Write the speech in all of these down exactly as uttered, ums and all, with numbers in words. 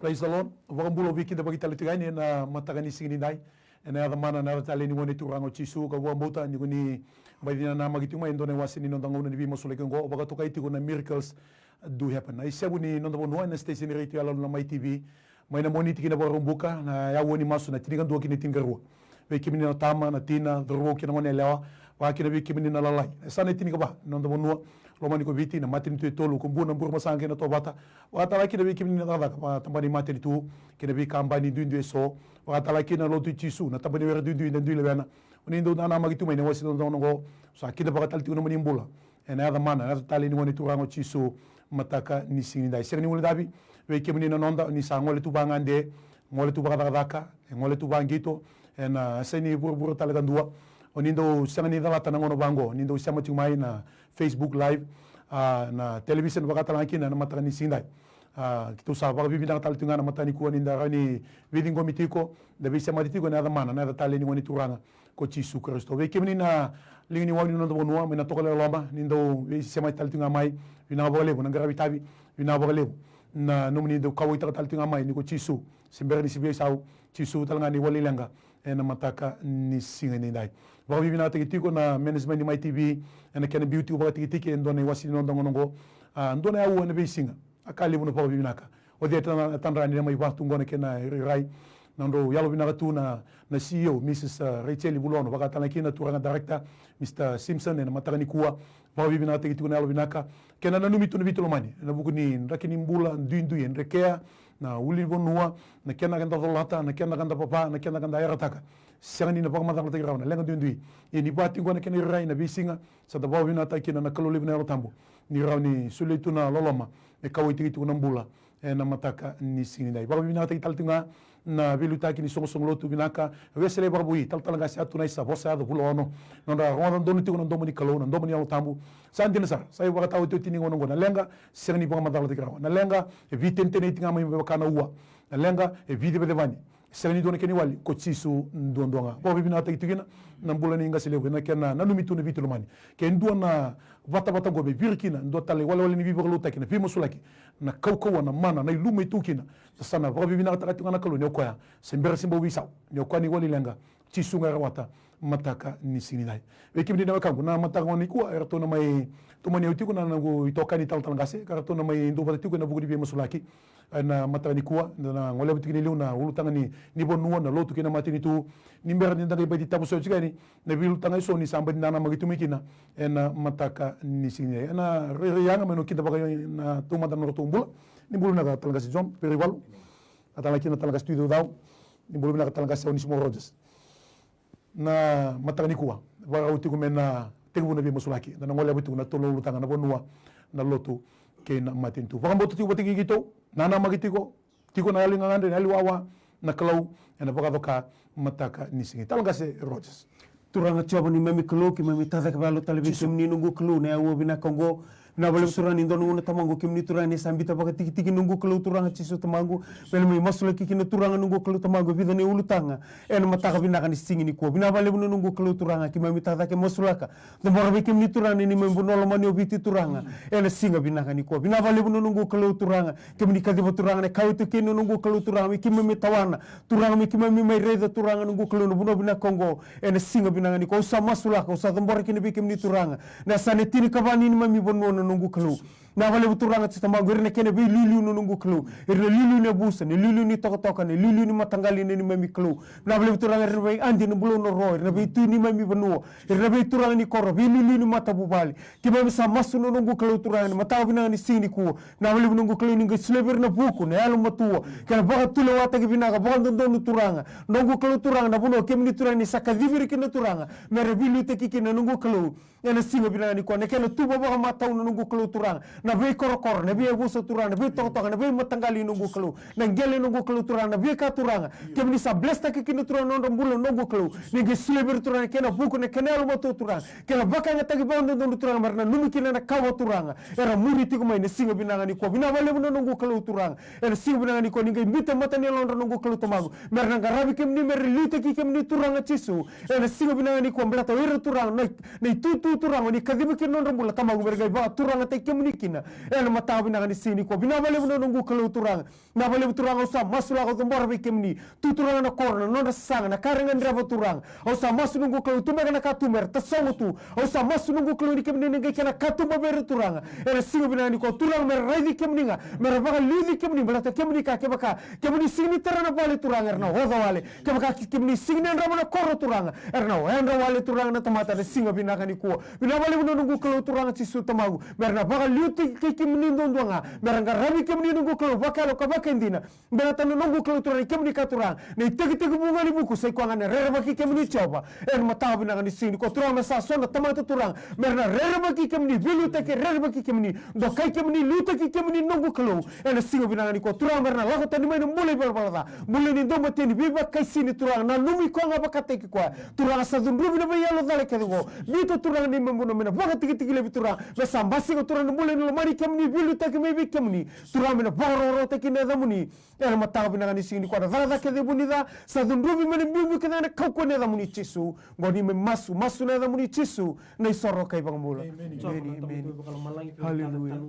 Praise the Lord. Vakabula, au veikidavaki tale tiko yani ena mataka ni siga nidai. Ena yaca mana, na yaca talei ni Gone Turaga o Jisu, kau vakabauta ni ko ni baci nanamaki tiko mai e dua na iwase ni noda gauna ni veimasulaki oqo, vakatokai tiko na Miracles Do Happen. Na isevu ni noda vanua ena station radio yaloyalo na Mai T V. Mai na Moniti ki na Vakaraubuka, na aua ni masu na tinikadua ki na tinikarua. Vei kemuni na tama, na tina, cauravou kei na goneyalewa, vaka kina vei kemuni na lalai. Na yasana e tinikava ni noda vanua, loma ni ko Viti, na matanitu e tolu, ko Bua, na Burebasaga kei na Tovata. Vakatalega kina vei kemuni na cakacaka, vakatabana ni matanitu kei na veikabani duidui eso. Vakatalega kina na lotu i Jisu, na tabana ni were duidui, na dui lewena. O ni dau nanamaki tu mai ena iwase ni noda gauna oqo, sa kidavaka tale tiko na nomuni bula. Ena yaca mana, na yaca talei ni Gone Turaga o Jisu, mataka ni siga nidai. Sega ni guilecavi vei kemuni na noda, ni sa gole tu vagade, gole tu vakacakacaka, e gole tu vaqito, ena yasa ni vuravura tale kadua. O ni dau sega ni calata na gauna vaqo, ni dau sema tiko mai na Facebook Live, a, na television, vakatalega kina na mataka ni siga nidai. A, keitou sa vakavinavinaka tale tiko ga na mataka nikua ni da rawa ni veiciqomi tiko, da veisemati tiko ena yaca mana, na yaca talei ni Gone Turaga ko Jisu Karisito. Vei kemuni na liga ni wai ni noda vanua, mai na Tokalau e Loma, ni dau veisemati tale tiko ga mai, vinaka vakalevu na qaravi tavi, vinaka vakalevu na nomuni dau kauwaitaka tale tiko ga mai ni ko Jisu se bera ni se veisau, Jisu tale ga na iwali leqa ena mataka ni siga nidai. Vakavinavinakataki tiko na management ni Mai T V ena kena biu tiko vakatikitiki e dua na iwase ni noda gauna oqo, a, dua na aua ena veisiga. A ka levu na vakavinavinaka. O cei e tadra, e tadra ni na mai vatu qo na kena irairai. Na nodrau yalovinaka tu na, na C E O, Mrs, a, Rachel Vulaono, vakatalega kina na turaga director, Mr Simpson, ena mataka nikua. Vakavinavinakataki tiko na yalovinaka. Kei na nanumi tu na veitu lomani ena vuku ni draki ni bula duidui e drekea, na ulunivanua, na kena ka da colata, na kena ka da vava, na kena ka da yarataka. Sega ni na vakamacalataki rawa na leqa duidui. Ia ni vatu qo na kena irairai na veisiga, sa da vakavinavinakataka kina na Kalou levu na Yalo Tabu, ni rawa ni solia tu na loloma me kauwaitaki tiko na bula ena mataka ni siga nidai. Vakavinavinakataki tale tiko ga na veiliutaki ni soqosoqo lotu vinaka, Wesele Vakavoui, talatala qase Atu Naisa, vosa yaco Vulaono, nodra rogoca donu tiko na domo ni Kalou, na domo ni Yalo Tabu. Sa dina sara, sa ivakataotioti ni gauna oqo, na leqa sega ni vakamacalataki rawa. Na leqa e veitenitenei tiko ga mai me vaka na ua. Na leqa e veicevacevani. Sega ni dua na kena iwali, ko Jisu duadua ga. Vakavinavinakataki tu kina na bula ni qase levu ena kena nanumi tu na veitu lomani. Ke dua na vatavata oqo me viri kina dua tale na iwalewale ni veivakalotutaki, na veimasulaki, na kaukauwa, na mana, na iluma e tu kina, sa na vakavinavinakataka tiko ga na Kalou ni o koya se bera se bau veisau, ni o koya na iwali leqa. Jisu ga e rawata mataka ni siga nidai. Vei kemuni na wekaqu, na mataka nikua eratou na mai tomani au tiko na noqu itokani talatala qase, ka ratou na mai duavata tiko ena vuku ni veimasulaki. Ena mataka nikua, da na goleva tiko ni liu na ulutaga ni, ni vanua, na lotu kei na matanitu. Ni bera ni da qai baci tavusoya tiko yani na veiulutaga eso ni sa baci nanamaki tu mai kina ena mataka ni siga nidai. Ena rairai yaga me na kidavaka na taumada na nodratou bula. Ni bula vinaka talatala qase John Perivalu. A tala kina talatala qase Tui Caucau. Ni bula vinaka talatala qase Onisimo Rogers. Na mataka nikua, vakarau tiko me na tekivu na veimasulaki. Da na goleva tiko na tolu na ulutaga, na vanua, na lotu kei na matanitu. Vakabauta tiko vata kei keitou, nanamaki tiko, tiko na yalo ni gagadre, na yalo ni wawa, na Kalou ena vakacoka mataka ni siga. Talatala qase Rogers. Turaga Jiova neimami Kalou, keimami tacake vakayalo tale vei kemuni noqu Kalou, na aua vinaka oqo. Vinaka vakalevu Turaga ni dua na gauna Tamaqu, kemuni Turaga ni sa biuta vakatikitiki noqu Kalou Turaga Jisu Tamaqu, me na mai masulaki kina Turaga noqu Kalou Tamaqu e vica na ulutaga ena mataka vinaka ni siga nikua. Vinaka vakalevu na noqu Kalou Turaga, keimami tacake masulaka. Cabora vei kemuni Turaga na neimami vanua lomani o Viti Turaga ena siga vinaka nikua. Vinaka vakalevu na noqu Kalou Turaga, kemuni kaciva Turaga na kawa e tu kina na noqu Kalou Turaga, me keimami tawana Turaga, me keimami mai raica Turaga noqu Kalou na vanua vinaka oqo ena siga vinaka nikua. Au sa masulaka, au sa cabora kina vei kemuni Turaga na yasana e tinikava ni neimami vanua na noqu Kalou. Vinaka vakalevu Turaga Jisu Tamaqu, ira na kena veiliuliu na noqu Kalou, ira na liuliu ni yavusa, na liuliu ni tokatoka, na liuliu ni mataqali na neimami Kalou. Vinaka vakalevu Turaga, ira na veiadi, na bulou, na ro, ira na veitui ni neimami vanua, ira na veituraga ni koro, veiliuliu ni matavuvale. Keimami sa masu na noqu Kalou Turaga ena mataka vinaka ni siga nikua. Vinaka vakalevu noqu Kalou ni qai solia vei ira na vuku, na yalomatua, kei na vakatulewataki vinaka, vakadodonu Turaga. Noqu Kalou Turaga, na vanua kemuni Turaga ni sa kacivi ira kina Turaga me ra veiliutaki kina noqu Kalou. Ena siga vinaka nikua, na kena tuva vakamatau na noqu Kalou Turaga, na veikorokoro, na veiyavusa Turaga, na veitokatoka, na veimataqali noqu Kalou, na qele noqu Kalou Turaga, na veika Turaga kemuni sa blesstaka kina Turaga na nodra bula noqu Kalou. Ni qai solia vei ira Turaga na kena vuku, na kena yalomatua Turaga, kena vakayagataki vakadodonu Turaga, me ra nanumi kina na kawa Turaga era muri tiko mai na siga vinaka nikua. Vinaka vakalevu na noqu Kalou Turaga, ena siga vinaka nikua ni qai biuta e mata ni yalodra noqu Kalou Tamaqu, me ra na qaravi kemuni, me ra liutaki kemuni Turaga Jisu. Ena siga vinaka nikua, baleta o ira Turaga na, na itutu Turaga ni kaciva kina nodra bula Tamaqu, me ra qai vakaturagataki kemuni kina. Ena mataka vinaka ni siga nikua, vinaka vakalevu na noqu Kalou Turaga. Vinaka vakalevu Turaga, au sa masulaka, au cabora vei kemuni. Tu Turaga na koro, na nodra sasaga, na ka era gadreva Turaga. Au sa masu noqu Kalou, tu beka na katuba era tasogo tu. Au sa masu noqu Kalou ni kemuni na qai kena katuba vei ira Turaga. Ena siga vinaka nikua Turaga, mera raici kemuni ga, mera vakaliuci kemuni, baleta kemuni ka kevaka kemuni sega ni tara na vale Turaga, era na oca wale. Kevaka ke-, kemuni sega ni yadrava na koro Turaga, era na yadra wale Turaga na tamata ena siga vinaka nikua. Vinaka vakalevu na noqu Kalou Turaga Jisu Tamaqu, mera na vakaliutaki kei kemuni duadua ga, mera qaravi kemuni noqu Kalou vakayalo ka vakaidina. Baleta na noqu Kalou Turaga, i kemuni ka Turaga na itekitekivu ga ni vuku, sa i koya ga na rerevaki kemuni Jiova. Ena mataka vinaka ni siga nikua Turaga, me sa so na tamata Turaga, mera na rerevaki kemuni, veiliutaki, rerevaki kemuni, dokai kemuni, liutaki kemuni noqu Kalou. Ena siga vinaka nikua Turaga, mera na lako tani mai na bula ivalavala ca, bula ni daumateni, veivakaisini Turaga, nanumi koya ga vakataki koya. Turaga sa cudruvi na veiyalo cala kece oqo. Biuta Turaga na neimami vanua me na vakatikitiki laivi Turaga, me sa basika Turaga na bula ni lomani kemuni, veiliutaki mai vei kemuni. Turaga me na vakarokorokotaki na yacamuni. Ena mataka vinaka ni siga nikua na cakacaka kece e vunica, sa cudruvi mai na biubiu kece ga ena kaukauwa ni yacamuni Jisu. Oqo neimami masu, masu ena yacamuni Jisu, na iSoro ka iVakabula. Emeni. Emeni, emeni. Haleluya.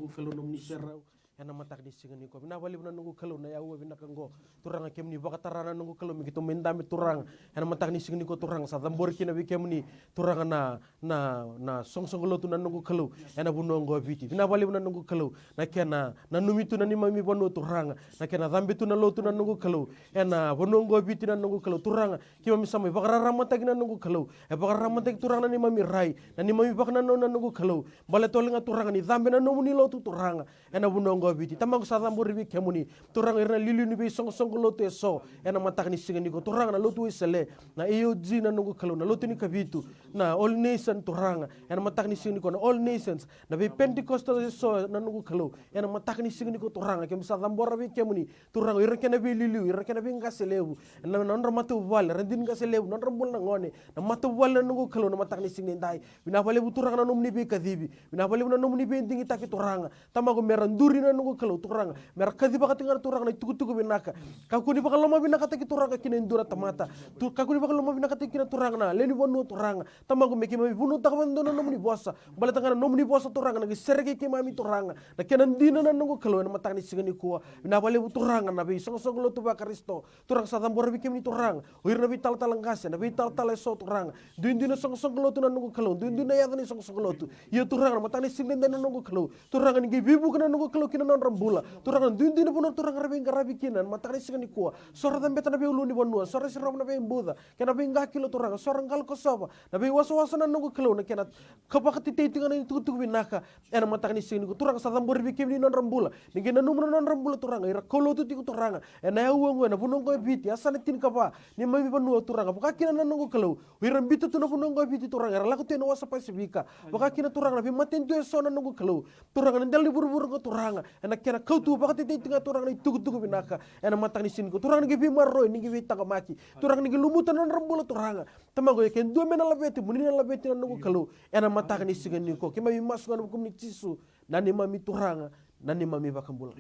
Ena mataka ni siga nikua, vinaka vakalevu na noqu Kalou na auwa vinaka oqo. Turaga kemuni vakatara na noqu Kalou me keitou mai dabe Turaga. Ena mataka ni siga nikua Turaga sa cabori kina vei kemuni Turaga na, na, na soqosoqo lotu na noqu Kalou. Ena vanua oqo e Viti, vinaka vakalevu na noqu Kalou. Na kena nanumi tu na neimami vanua Turaga. Na kena cabe tu na lotu na noqu Kalou. Ena vanua oqo e Viti na noqu Kalou Turaga. Keimami sa mai vakararamataki na noqu Kalou. E vakararamataki Turaga na neimami rai, na neimami vakanananu na noqu Kalou. Baleta tale ga Turaga ni cabe na nomuni lotu Turaga. Ena vanua oqo e Viti Tamaqu sa cabori vei kemuni Turaga ira na iliuliu ni veisoqosoqo lotu eso. Ena mataka ni siga nikua Turaga na lotu Wesele, na A O G na noqu Kalou, na lotu ni Kavitu, na All Nation Turaga. Ena mataka ni siga nikua na All Nations, na veiPentecostal eso na noqu Kalou. Ena mataka ni siga nikua Turaga keimami sa cabora vei kemuni Turaga ira kena veiliuliu, ira kena veiqase levu, na, na nodra matavuvale, ra dina qase levu, nodra bula na gone, na matavuvale na noqu Kalou na mataka ni siga nidai. Vinaka vakalevu Turaga na nomuni veikacivi. Vinaka vakalevu na nomuni veidigitaki Turaga. Tamaqu mera duri na noqu Kalou Turaga. Mera kacivaka tiko ga na Turaga na itukutuku vinaka. Kakua ni vakalomavinakataki Turaga kina e dua na tamata. Tu, kakua ni vakalomavinakataki kina Turaga na lewe ni vanua Turaga. Tamaqu me keimami vunautaka vakadua na nomuni vosa. Baleta ga na nomuni vosa Turaga na qai sereki keimami Turaga. Na kena dina na noqu Kalou ena mataka ni siga nikua. Vinaka vakalevu Turaga na veisoqosoqo lotu vaKarisito. Turaga sa cabora vei kemuni Turaga. O ira na veitalatala qase, na veitalatala eso Turaga. Duidui na soqosoqo lotu na noqu Kalou, duidui na yaca ni soqosoqo lotu. Ia Turaga na mataka ni siga nidai na noqu Kalou. Turaga ni qai veivuke na noqu Kalou kina nodra bula. Turaga na duidui na vanua Turaga ra veiqaravi kina na mataka ni siga nikua. So ra cabeta na veiulunivanua, so ra sirova na veibuca kei na veiqakilo Turaga, so ra qalo kosova na veiwasawasa na noqu Kalou, na kena ka vakatetei tiko ga na itukutuku vinaka. Ena mataka ni siga nikua Turaga sa cabori vei kemuni nodra bula. Ni qai nanuma na nodra bula Turaga ira kaulotu tiko Turaga. Ena aua oqo ena vanua oqo e Viti, yasana tinikava neimami vanua Turaga. Vaka kina na noqu Kalou, o ira biuta tu na vanua oqo e Viti Turaga era lako tu ena wasa Pasifika. Vaka kina Turaga na veimatanitu eso na noqu Kalou. Turaga na dela ni vuravura oqo Turaga. Ena kena kautu vakatetei tiko ga Turaga na itukutuku vinaka. Ena mataka ni siga nikua Turaga ni qai veimaroroi, ni qai veitaqomaki. Turaga ni qai lumuta na nodra bula Turaga. Tamaqu e ke dua me na laveti mo ni na laveti na noqu Kalou. Ena mataka ni siga nikua keimami masu ga ena vukumuni Jisu. Na neimami Turaga, na neimami iVakabula.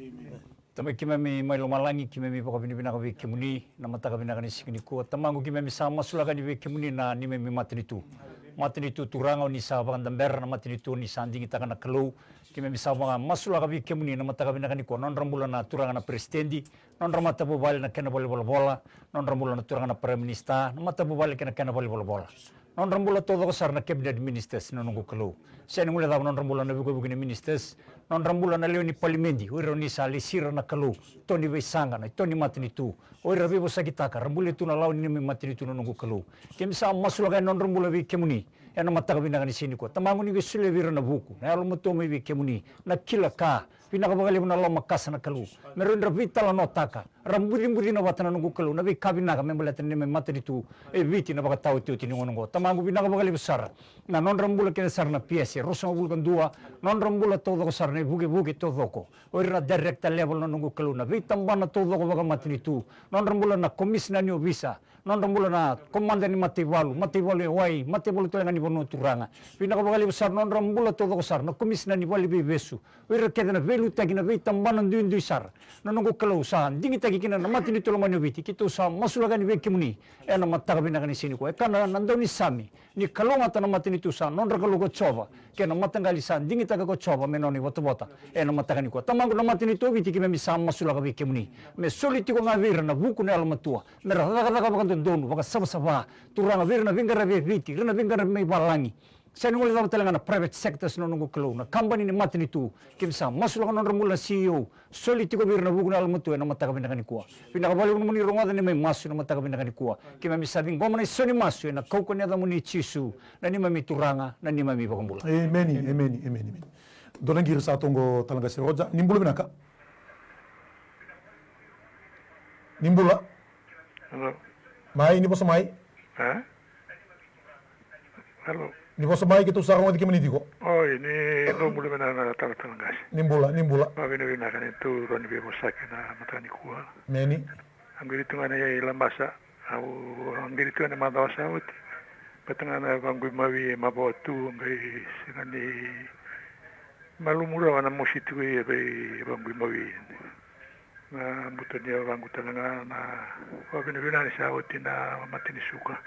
Tamai keimami mai lomalagi, keimami vakavinavinaka vei kemuni na mataka vinaka ni siga nikua. Tamaqu keimami sa masulaka yani vei kemuni na neimami matanitu. Matanitu Turaga o ni sa vakadabera, na matanitu o ni sa digitaka na Kalou. Keimami sa vakamasulaka vei kemuni na mataka vinaka nikua, nodra bula na Turaga na Peresitedi, nodra matavuvale na kena valenivolavola, nodra bula na Turaga na Prime Minister, na matavuvale kei na kena valenivolavola. Nodra bula taucoko sara na cabinet ministers na noqu Kalou. Sega ni guilecava nodra bula na vukevuke ni ministers. Nodra bula na lewe ni palimedi, o ira o ni sa lesi ira na Kalou. To ni veisaqa, na to ni matanitu. O ira veivosakitaka, ra bulia tu na lawa ni neimami matanitu na noqu Kalou. Keimami sa masulaka yani nodra bula vei kemuni. Ena mataka vinaka ni siga nikua. Tamaqu ni qai solia vei ira na vuku, na yalomatua mai vei kemuni, na kila ka. Vinaka vakalevu na lomakasa na Kalou. Me rawa ni ra veitalanoataka. Ra bucibucina vata na noqu Kalou na veika vinaka me baleta na neimami matanitu e Viti na vakataotioti ni gauna oqo. Tamaqu vinaka vakalevu sara. Na nodra bula kece sara na P S e ruasagavulu ka dua, nodra bula taucoko sara na ivukevuke taucoko. O ira na director level na noqu Kalou, na veitabana taucoko vakamatanitu, nodra bula na komisina ni ovisa, nodra bula na komada ni mataivalu, mataivalu e Wai, mataivalu tale ga ni vanua Turaga. Vinaka vakalevu sara, nodra bula taucoko sara na komisina ni valeniveivesu. O ira kece na vei vakaliutaki na veitabana duidui sara. Na noqu Kalou, sa digitaki kina na matanitu lomani o Viti, keitou sa masulaka yani vei kemuni ena mataka vinaka ni siga nikua. E kaya na daunisame, ni kalougata na matanitu, sa nodra Kalou ko Jiova, kei na mataqali sa digitaka ko Jiova me nona ivotavota ena mataka nikua. Tamaqu, na matanitu o Viti keimami sa masulaka vei kemuni, me soli tiko ga vei ira na vuku na yalomatua, me ra cakacaka vakadodonu, vakasavasava, Turaga, vei ira na veiqaravi e Viti, ira na veiqaravi mai valagi. Sega ni guilecava tale ga na private sectors, na noqu Kalou, na kabani ni matanitu. Keimami sa masulaka nodra bula na C E O, soli tiko vei ira na vuku na yalomatua ena mataka vinaka nikua. Vinaka vakalevu nomuni rogoca neimami masu ena mataka vinaka nikua. Keimami sa ciqoma na isau ni masu ena kaukauwa ni yacamuni Jisu, na neimami Turaga, na neimami iVakabula. Emeni, emeni, emeni, emeni. Dua na qiri sa tu qo, Talaqase Roja. Ni bula vinaka. Ni bula. Hello. Mai, ni vosa mai. E? Hello. Ni vosa mai, keitou sa rogoci kemuni tiko. Oi, ni dou bula vinaka na talatala qase. Ni bula, ni bula. Vakavinavinaka ni tou rawa ni veivosaki ena mataka nikua. Emeni. Au qiri tu ga ena Labasa, au qiri tu ga ena macawa sa oti. Baleta ga na yavaqu imawi e mavoa tu, qai sega ni malumu rawa na mosi tiko e vei yavaqu imawi. Na buto ni yavaqu tale ga, na vakavinavinaka ni sa oti na mata ni suka.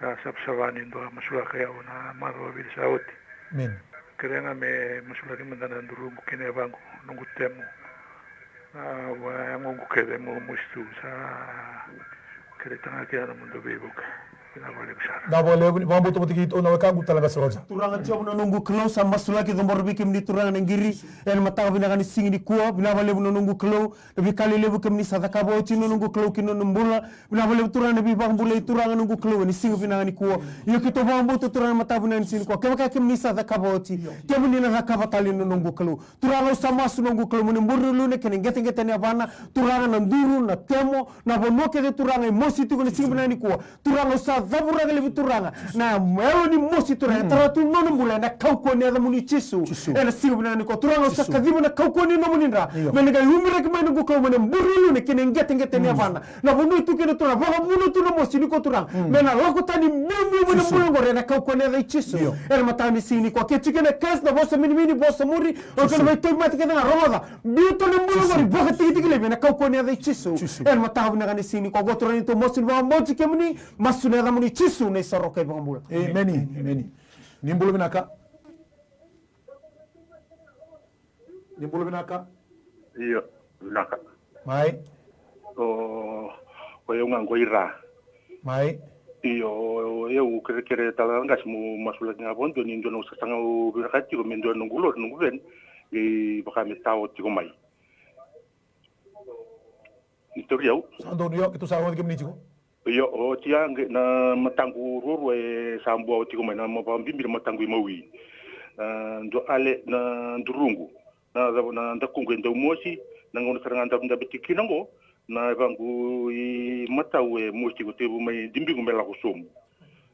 Sa savasava ni dua masulaka, au na macawa vica sa oti. Amen. Kerea ga me masulaki mada na duruqu kei na yavaqu, noqu temo. Na yagoqu kece mo mosi tu, sa kerea tale ga kina na nomudou veivuke. Vinaka vakalevu sara. Vinaka vakalevu, ni vakabauta vata kei keitou na wekaqu Talaqase Roja. Turaga Jiova na noqu Kalou, sa masulaki, cabora vei kemuni Turaga na qiri ena mataka vinaka ni siga nikua. Vinaka vakalevu na noqu Kalou, na veika lelevu kemuni sa cakava oti na noqu Kalou ki na nona bula. Vinaka vakalevu Turaga na veivakabulai Turaga na noqu Kalou ena siga vinaka nikua. Ia keitou vakabauta Turaga na mataka vinaka ni siga nikua, kevaka kemuni sa cakava oti, kemuni na cakava tale na noqu Kalou. Turaga, au sa masu noqu Kalou mo ni buri na uluna kei na qeteqete ni yavana. Turaga, na duru, na temo, na vanua kece Turaga e mosi tiko ena siga vinaka nikua. Turaga, au sa cavuraka laivi Turaga na yalo ni mosi Turaga e tara tu na nona bula ena kaukauwa ni yacamuni Jisu. Ena siga vinaka nikua Turaga, au sa kaciva na kaukauwa ni nomuni dra me na qai umiraki mai noqu Kalou mo ni buri na uluna kei na qeteqete ni yavana. Na vanua e tu kina Turaga, vakavuna tu na mosi nikua Turaga me na lako tani biubiu mai na bula oqori ena kaukauwa ni yaca i Jisu. Ena mataka ni siga nikua, ke tiko kina na kesi, na vosa minimini, vosa muri, o ira na veitauvimate kece ga, rogoca, biuta na bula oqori, vakatikitiki laivi ena kaukauwa ni yaca i Jisu. Ena mataka vinaka ni siga nikua, qo Turaga ni tou masu ni vakabauti kemuni, masu ena yacamuni Jisu na iSoroka iVakabula. Emeni. Emeni. Ni bula vinaka. Ni bula vinaka. Io, vinaka. Mai. O, o yau ga qo i Ra. Mai. Io, o yau kerekere tale ga qasi mo masulaki ga vakadua ni dua na sasaga au vinakata tiko me dua noqu lori, noqu veni. Qai vaka me tao tiko mai. Ni tauri au. Sa donu, io, keitou sa rogoci kemuni tiko. Io, oti ya qai na mataqu ruarua e sa bua tiko mai, na ma-, vakabibi na mataqu imawi. Na dua ale na duruqu. Na cava na dakuqu e dau mosi, na gauna sara ga dabedabe tiko kina oqo, na yavaqu imatau e mosi tiko, tekivu mai dibiqu me lako sobu.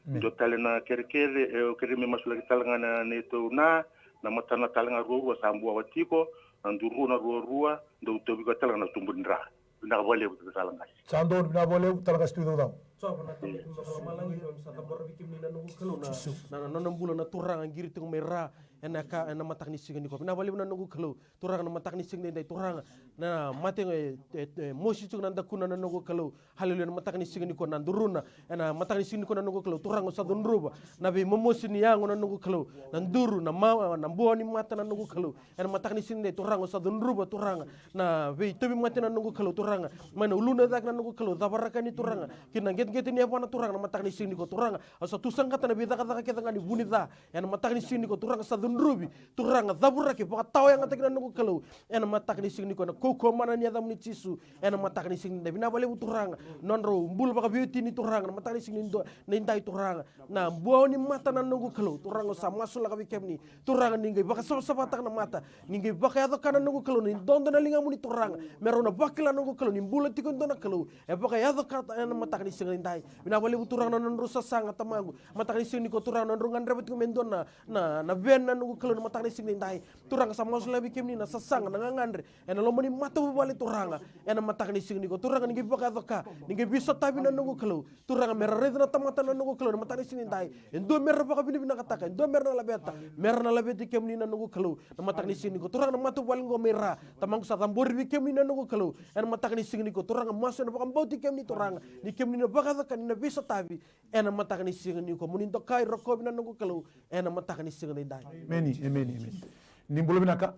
Dua tale na kerekere, e, au kerea me masulaki tale ga na neitou na, na matana tale ga ruarua sa bua tiko, na durua na ruarua, dau tauvi koya tale ga na tubu ni dra. Vinaka vakalevu Tui Talaqase. Sa donu, vinaka vakalevu Talaqase Tui Caucau. Jiova na Tamai keimami vakalomalagi, keimami sa cabora vei kemuni na noqu Kalou na, na, na nona bula na turaga qiri tiko mai Ra, ena ka, ena mataka ni siga nikua. Vinaka vakalevu na noqu Kalou, Turaga na mataka ni siga nidai, Turaga na mate e, e, e, mosi tiko na dakuna na noqu Kalou. Haleluya, na mataka ni siga nikua na duruna, ena mataka ni siga nikua na noqu Kalou. Turaga au sa cudruva na veimomosi ni yago na noqu Kalou. Na duru, na ma-, na bua ni mata na noqu Kalou. Ena mataka ni siga nidai Turaga au sa cudruva Turaga na veitauvimate na noqu Kalou Turaga. Mai na uluna cake na noqu Kalou, cavaraka ni Turaga. Kina qeteqete ni yavana Turaga na mataka ni siga nikua Turaga. Au sa tu saqata na veicakacaka kece ga ni vu ni ca. Ena mataka ni siga nikua Turaga sa cudruvi. Turaga cavuraki vakatawayagataki na noqu Kalou. Ena mataka ni siga nikua na kaukauwa mana ni yacamuni Jisu. Ena mataka ni siga nidai vinaka vakalevu Turaga. Nodrau bula vakaveiwatini Turaga. Na mataka ni siga nidai Turaga. Na bua ni mata na noqu Kalou, Turaga au sa masulaka vei kemuni, Turaga ni qai vakasavasavataka na mata, ni qai vakayaco ka na noqu Kalou, ni dodo na ligamuni Turaga, me rau na vakila noqu Kalou, ni bula tiko e dua na Kalou, e vakayaco ka ena mataka ni siga nidai. Vinaka vakalevu Turaga na nodrau sasaga Tamaqu, mataka ni siga nikua Turaga na nodrau gadreva tiko me dua na, na, na vena noqu Kalou, na mataka ni siga nidai. Turaga, sa masu laivi kemuni na sasaga, na gagadre ena loma ni matavuvale, Turaga, ena mataka ni siga nikua. Turaga, ni qai vakayaco ka, ni qai veisotavi, na noqu Kalou. Turaga, me ra raica na tamata, na noqu Kalou, na mataka ni siga nidai. E dua me ra vakavinavinakataka, e dua me ra na laveta, me ra na laveti kemuni, na noqu Kalou, na mataka ni siga nikua. Turaga, na matavuvale oqo mai Ra, Tamaqu, sa cabori vei kemuni, na noqu Kalou, ena mataka ni siga nikua. Turaga, masu ena vakabauti kemuni, Turaga, ni kemuni na vakayaco ka, ni na veisotavi ena mataka ni siga nikua. Mo ni dokai, rokovi, na noqu Kalou, ena mataka ni siga nidai. Emeni, emeni, emeni. Ni bula vinaka.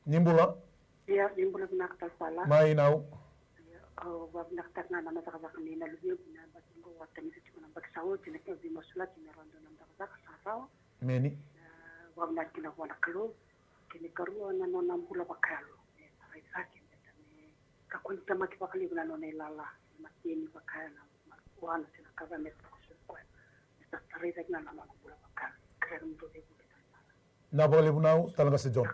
Ni bula. Ia, ni bula vinaka, Talatala. Mai nau. Ia, au vakavinavinakataka ga na cakacaka nei na luvequ, na yabaki qo, au a tagicaka tiko na yabaki sa oti, na kena veimasulaki me rawa ni dua na cakacaka sa rawa. Emeni. Na vakavinavinaka kina vua na Kalou. Kena ikarua, na nona bula vakayalo. Me tarai cake, me ta me kakua ni temaki vakalevu na nona ilala. Me mateni vakayalo na marikua, na tinakava, me takoso koya. Me sa tarai cake na nona bula vakayalo. Kerea na nomu dau veivuke, Talatala. Na vakalevu nau, Talaqase John.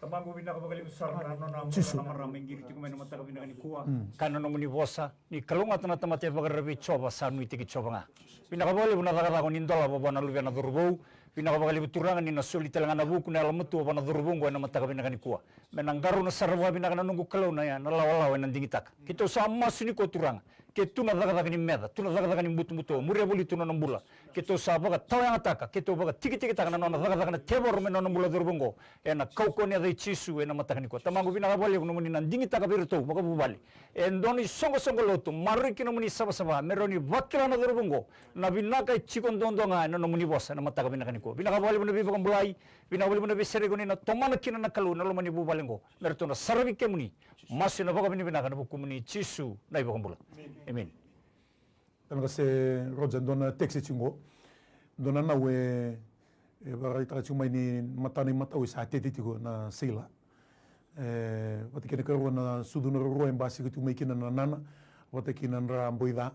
Tamaqu, vinaka vakalevu sara na nona bula na marama e qiri tiko mai na mataka vinaka nikua. Ka na nomuni vosa, ni kalougata na tamata e vakararavi vei Jiova, sa nuitaki Jiova ga. Vinaka vakalevu na cakacaka o ni dolava vua na luvena cauravou. Vinaka vakalevu, Turaga, ni na soli tale ga na vuku, na yalomatua vua na cauravou oqo ena mataka vinaka nikua. Me na qarauna sara vakavinaka, na noqu Kalou, na, na lawalawa ena digitaka. Keitou sa masu nikua, Turaga. Ke tu na cakacaka ni meca, tu na cakacaka ni butobuto, muria voli tu na nona bula. Keitou sa vakatawayagataka, keitou vakatikitikitaka na nona cakacaka na tevoro mai na nona bula cauravou oqo. Ena kaukauwa ni yaca i Jisu ena mataka nikua. Tamaqu, vinaka vakalevu nomuni na digitaka vei iratou vakavuvale. E dua na isoqosoqo lotu, maroroi ki nomuni savasava, me rawa ni vakila na cauravou oqo na vinaka e tiko duadua ga ena nomuni vosa ena mataka vinaka nikua. Vinaka vakalevu na veivakabulai, vinaka vakalevu na veisereki o ni na tomana kina na Kalou ena loma ni vuvale oqo. Me ratou na saravi kemuni. Masu ena vakavinavinaka ena vukumuni Jisu na iVakabula. Emeni. Talaqase Roger, dua na text tiko qo. Dua na nau e, e vakaraitaka tiko mai ni matana imatau e sa tete tiko na sailor. E, vata kei na ikarua na sucu na ruarua e basika tiko mai kina na nana, vata kei na dra boi ca.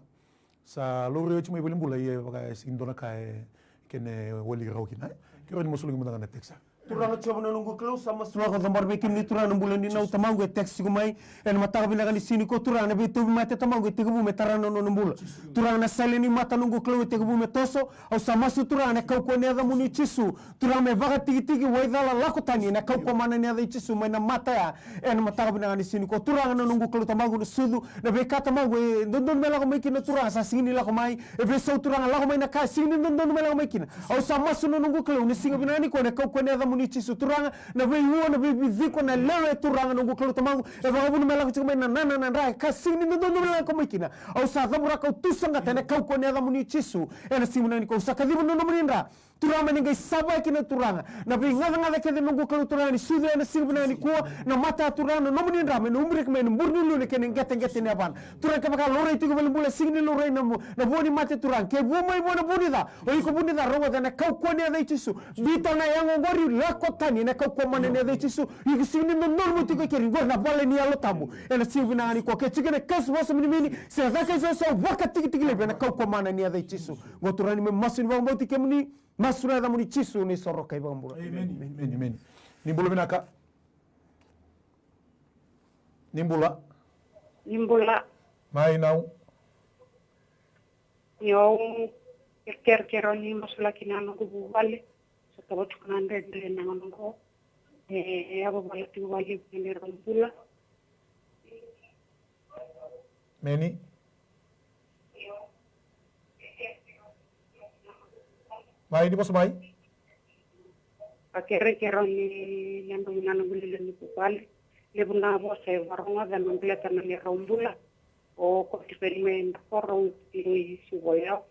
Sa laurai oti mai valenibula, ia e vaka e sega ni dua na ka e kena wali rawa kina, e. Kerea ni masulaki mada ga na text. Turaga Jiova na noqu Kalou, sa masulaka, cabora vei kemuni, Turaga, na bula ni nau tamaqu e text tiko mai ena mataka vinaka ni siga nikua, Turaga, na veitauvimate tamaqu e tekivu me tara na nona bula. Turaga, na sele ni mata, noqu Kalou, e tekivu me toso. Au sa masu, Turaga, ena kaukauwa ni yacamuni Jisu. Turaga, me vakatikitiki, waicala, lako tani ena kaukauwa mana ni yaca i Jisu mai na mata ya ena mataka vinaka ni siga nikua. Turaga na noqu Kalou tamaqu, na sucu, na veika tamaqu e dodonu me lako mai kina, Turaga, sa sega ni lako mai. E veisau, Turaga, lako mai na ka e sega ni dodonu me lako mai kina. Au sa masu na noqu Kalou ena siga vinaka nikua ena kaukauwa ni yacamuni Jisu. Turaga, na veiua, na veiviciko, na lewe, Turaga noqu Kalou tamaqu, e vakavuna me lako tiko mai na nana, na dra, e ka sega ni dodonu me lako mai kina. Au sa cavuta ka au tusaqata ena kaukauwa ni yacamuni Jisu. Ena siga vinaka nikua au sa kaciva na nomuni dra. Turaga, me na qai sava kina, Turaga, na veigacagaca kece, noqu Kalou, Turaga, ni sucu ena siga vinaka nikua, na mata, Turaga, na nomuni dra me na umiraki mai na bure ni uluna kei na qeteqete ni yavana. Turaga, kevaka laurai tiko valenibula, sega ni laurai na vu-, na vua ni mate, Turaga, ke vu mai vua na vu ni ca, o iko vu ni ca, rogoca ena kaukauwa ni yaca i Jisu. Biuta na yago oqori, lako tani ena kaukauwa mana ni yaca i Jisu. Iko sega ni dodonu mo tiko i keri, qori na vale ni Yalo Tabu. Ena siga vinaka nikua, ke tiko na kasu vosa minimini se caka i soso, vakatikitiki laivi ena kaukauwa mana ni yaca i Jisu. Qo, Turaga, ni me masu ni vakabauti kemuni. Masu ena yacamuni Jisu, na iSoro kei Vakabula. Emeni, emeni, emeni. Ni bula vinaka. Ni bula. Ni bula. Mai nau. Io, kerekere ni masulaki na noqu vuvale. Sa tava tiko na dredre na gauna oqo. E, e yavavala tiko vakalevu na neirau bula. Meni. Mai, ni vosa mai. A kerekere ni na noqu, na noqu lelevu ni vuvale. Levu na vosa e varogoca me baleta na neirau bula. O Kotifeni mai Dakoro, au tiko i Suva o yau.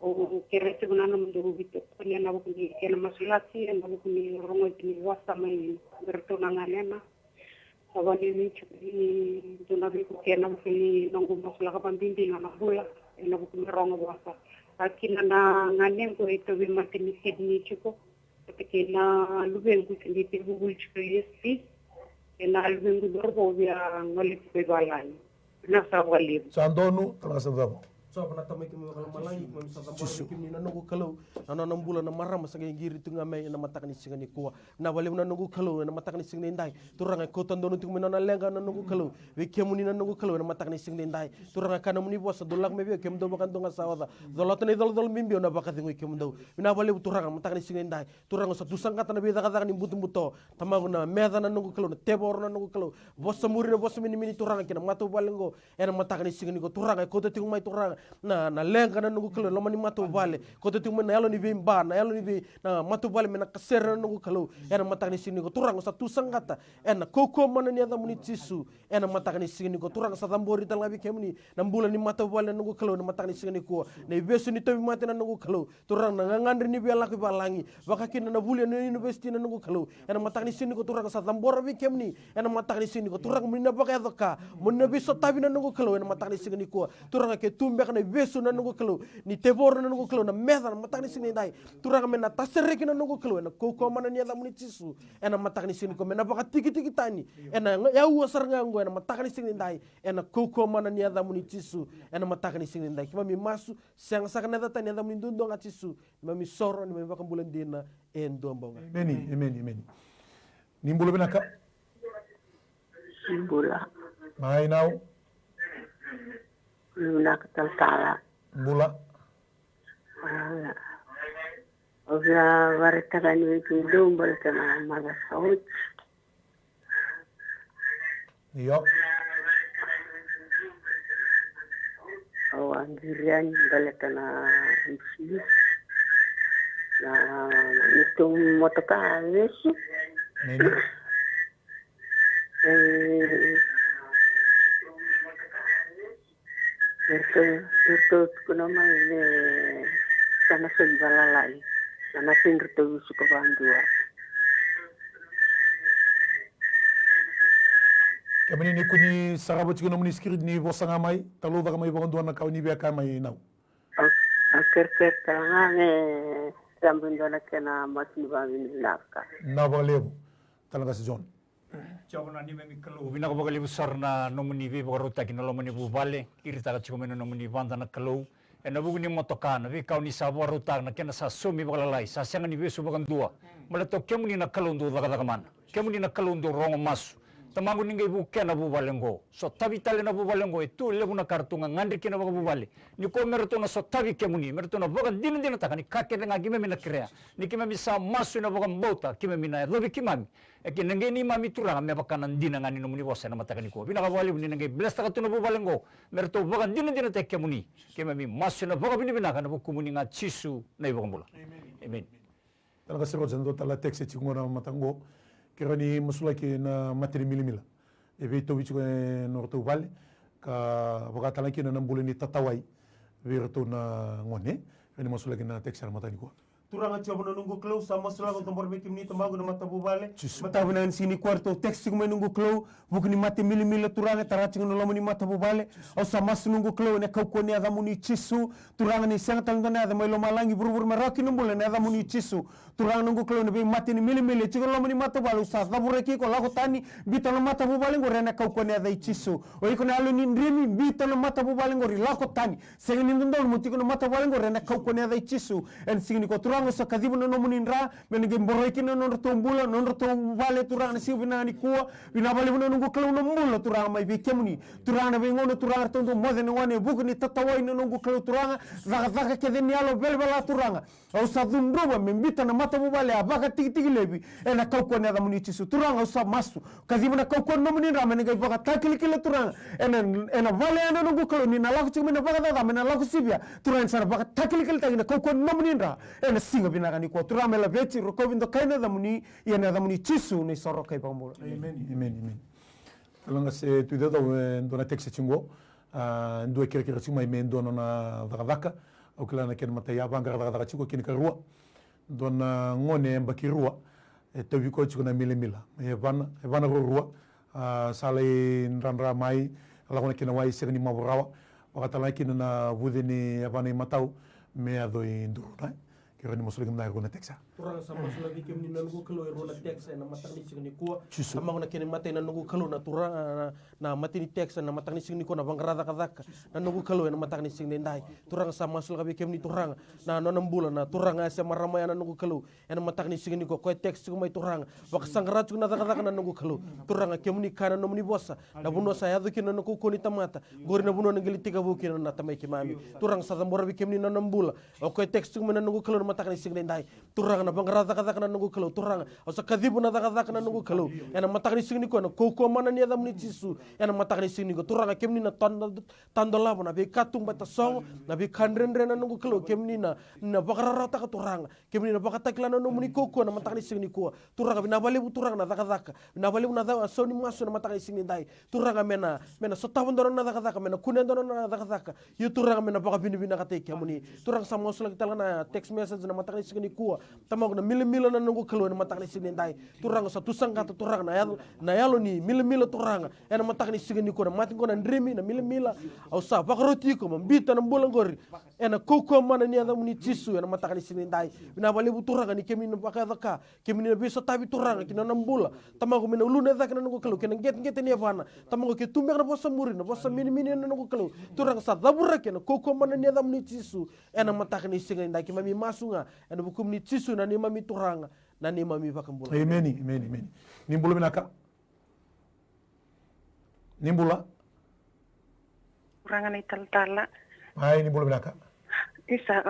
Au kerea tiko na nomudou veitokoni ena vuku ni kena masulaki, ena vuku ni rogoci ni vosa mai vei iratou na ganena. Sa vakanuinui tiko ni dou na veivuke ena vuku ni noqu masulaka vakabibi na nona bula ena vuku ni rogo vosa. A kina na ganequ e tauvimate ni kidney tiko. Vata kei na luvequ, kei na ivakavuvuli tiko e U S P. Kei na luvequ cauravou via gole tiko i valagi. Vinaka sara vakalevu. Sa donu, tala sa cava. Sova na Tamai keimami vakalomalagi, keimami sa cabora vei kemuni na noqu Kalou. Na nona bula na marama sa qai qiri tu ga mai ena mataka ni siga nikua. Vinaka vakalevu na noqu Kalou ena mataka ni siga nidai. Turaga e kauta donu tiko mai na nona leqa na noqu Kalou vei kemuni na noqu Kalou ena mataka ni siga nidai. Turaga, kaya na nomuni vosa, dou lako mai vei au kemudou vakadua ga sa oca, colata na icolacola bibi, au na vakacegui kemudou. Vinaka vakalevu Turaga, mataka ni siga nidai. Turaga, au sa tu saqata na veicakacaka ni butobuto. Tamaqu, na meca na noqu Kalou, na tevoro na noqu Kalou. Vosa muri na vosa minimini Turaga kei na matavuvale oqo. Ena mataka ni siga nikua Turaga, e kauta tiko mai Turaga na, na leqa na noqu Kalou e loma ni matavuvale. Kauta tiko mai na yalo ni veiba, na yalo ni vei, na matavuvale me na kasere na noqu Kalou. Ena mataka ni siga nikua Turaga, au sa tu saqata ena kaukauwa mana ni yacamuni Jisu. Ena mataka ni siga nikua Turaga, sa cabori tale ga vei kemuni na bula ni matavuvale na noqu Kalou ena mataka ni siga nikua. Na ivesu ni tauvimate na noqu Kalou. Turaga, na gagadre ni via lako i valagi, vakakina na vuli ena univesiti na noqu Kalou. Ena mataka ni siga nikua Turaga, sa cabora vei kemuni. Ena mataka ni siga nikua Turaga, mo ni na vakayaco ka, mo ni na veisotavi na noqu Kalou ena mataka ni siga nikua. Turaga, ke tu beka na ivesu na noqu Kalou, ni tevoro na noqu Kalou, na meca na mataka ni siga nidai. Turaga, me na tasereki na noqu Kalou ena kaukauwa mana ni yacamuni Jisu. Ena mataka ni siga nikua me na vakatikitiki tani ena yaua sara ga oqo ena mataka ni siga nidai. Ena kaukauwa mana ni yacamuni Jisu. Ena mataka ni siga nidai keimami masu, sega saka na yaca tani, yacamuni duadua ga Jisu. Neimami soro, neimami vakabula dina e dua bau ga. Emeni, emeni, emeni. Ni bula vinaka. Ni bula. Mai nau. Ni vinaka talatala. Bula. Au via vakaraitaka ni vei kemudou baleta na macawa sa oti. Io. Au a qiri yani baleta na bisinisi na neitou motoka a vesu. Nini. E, eratou, eratou tukuna mai me sa na soli valalai. Na na soli ratou vesu ka vadua. Kemuni ni kua ni sarava tiko nomuni screen ni vosa ga mai, talaucaka mai vakadua na ka o ni via kaya mai nau. Au, au kerekere tale ga me cabo e dua na kena masu ni vakavinavinaka. Na vakalevu. Tale ga se John. Jiova na neimami Kalou, vinaka vakalevu sara na nomuni veivakarautaki na loma ni vuvale. Qiritaka tiko mai na nomuni vada na Kalou. Ena vuku ni motoka, na veika o ni sa vakarautaka na kena sa saumi vakalalai, sa sega ni vesu vakadua. Baleta o kemuni na Kalou dau cakacaka mana. Kemuni na Kalou dau rogo masu. Tamaqu, ni qai vukea na vuvale oqo. Sotavi tale na vuvale oqo, e tu e levu na ka ratou gagadre kina vakavuvale. Nikua me ratou na sotavi kemuni, me ratou na vakadinadinataka ni ka kece ga keimami na kerea. Ni keimami sa masu ena vakabauta, keimami na yacovi keimami. E kei na qai neimami Turaga me vaka na dina ga ni nomuni vosa ena mataka nikua. Vinaka vakalevu ni na qai blesstaka tu na vuvale oqo. Me ratou vakadinadinataki kemuni. Keimami masu ena vakavinavinaka ena vukumuni ga Jisu na iVakabula. Emeni. Tale ga se Roja, dua tale na text e tiko qo na mataka qo. Kerea ni masulaki na mata ni milamila. E veitauvi tiko e nodratou vale ka vakatale kina na bula ni tatawai vei iratou na gone. Kerea ni masulaki na text ena mataka nikua. Turaga Jiova na noqu Kalou, sa masulaka, au cabora vei kemuni Tamaqu na matavuvale. Jisu. Mataka vinaka ni siga nikua eratou text tiko mai noqu Kalou. Vuku ni mata milamila Turaga e tara tiko na loma ni matavuvale. Au sa masu noqu Kalou ena kaukauwa ni yacamuni Jisu. Turaga ni sega tale dua na yaca mai lomalagi, vuravura me rawa kina na bula ena yacamuni Jisu. Turaga noqu Kalou, na veimata ni milamila e tiko na loma ni matavuvale au sa cavuraki iko, lako tani, biuta na matavuvale oqori ena kaukauwa ni yaca i Jisu. O iko na yalo ni drimi, biuta na matavuvale oqori, lako tani. Sega ni dodonu mo tiko na matavuvale oqori ena kaukauwa ni yaca i Jisu. Ena siga nikua Turaga au sa kaciva na nomuni dra, me na qai boroi kina na nodratou bula, na nodratou vale Turaga ena siga vinaka nikua. Vinaka vakalevu na noqu Kalou na bula Turaga mai vei kemuni. Turaga na veigauna Turaga eratou dau moce na gone e vuku ni tatawai na noqu Kalou Turaga, cakacaka kece ni yalo velavela Turaga. Au sa cudruva me biuta na matavuvale a vakatikitiki laivi ena kaukauwa ni yacamuni Jisu. Turaga au sa masu, kaciva na kaukauwa ni nomuni dra me na qai vakatakilakila Turaga ena, ena vale ya na noqu Kalou, ni na lako tiko mai na vakacaca me na lako sivia. Turaga ni sa na vakatakilakilataki na kaukauwa ni nomuni dra ena siga vinaka nikua. Turaga me laveti, rokovi, dokai na yacamuni, ia na yacamuni Jisu na isoro kei vakabula. Emeni. Emeni, emeni. Tale ga se Tui Caucau, e dua na text tiko qo. A, dua e kerekere tiko mai me dua nona cakacaka. Au kila na kena matai a vaqara cakacaka tiko kina ka rua. Dua na gone e yabaki rua. E tauvi koya tiko na milamila. E vana, e vana ruarua. A, sa lai dradra mai, lako na kena wai sega ni mavo rawa. Vakatale ga kina na vuce ni yavana imatau me yaco i duru, ne? Kerea ni masulaki mada e rua na text. Turaga sa masulaki kemuni na noqu Kalou e rua na text ena mataka ni siga nikua. Tamaqu na kena imatai na noqu Kalou na Turaga na, na matai ni text ena mataka ni siga nikua na vaqara cakacaka na noqu Kalou ena mataka ni siga nidai. Turaga sa masulaka vei kemuni Turaga na nona bula na Turaga e se marama ya na noqu Kalou ena mataka ni siga nikua. Koya text tiko mai Turaga vakasaqara tiko na cakacaka na noqu Kalou. Turaga kemuni kaya na nomuni vosa na vanua sa yaco kina na kaukauwa ni tamata. Qori na vanua na qai lai tekivu kina na tamai keimami. Turaga sa cabora vei kemuni na nona bula. O koya text tiko mai na noqu Kalou na mataka ni siga nidai. Turaga na vaqara cakacaka na noqu Kalou. Turaga au sa kaciva na cakacaka na noqu Kalou ena mataka ni siga nikua na kaukauwa mana ni yacamuni Jisu. Ena mataka ni siga nikua Turaga kemuni na tadolava na veika tuba e tasogo na veika dredre na noqu Kalou kemuni na, na vakararawataka Turaga. Kemuni na vakatakila na nomuni kaukauwa na mataka ni siga nikua. Turaga vinaka vakalevu Turaga na cakacaka. Vinaka vakalevu na caka sau ni masu na mataka ni siga nidai. Turaga me na, me na sotava dua na nona cakacaka, me na kunea dua na nona cakacaka. Io Turaga me na vakavinavinakataki kemuni. Turaga sa masulaki tale ga na text message na mataka ni siga nikua. Tamaqu na milamila na noqu Kalou ena mataka ni siga nidai. Turaga sa tu saqata Turaga na yalo, na yalo ni milamila Turaga. Ena mataka ni siga nikua na mate qo na drimi na milamila. Au sa vakaroti iko mo biuta na bula qori. Ena kaukauwa mana ni yacamuni Jisu ena mataka ni siga nidai. Vinaka vakalevu Turaga ni kemuni na vakayaco ka. Kemuni na veisotavi Turaga ki na nona bula. Tamaqu me na uluna e cake na noqu Kalou kei na qeteqete ni yavana. Tamaqu ke tu beka na vosa muri na vosa minimini na noqu Kalou. Turaga sa cavuraki ena kaukauwa mana ni yacamuni Jisu. Ena mataka ni siga nidai keimami masu ga ena vukumuni Jisu na neimami Turaga na neimami Vakabula. Emeni, emeni, emeni. Ni bula vinaka. Ni bula. Turaga na italatala. Ai ni bula vinaka. Isa,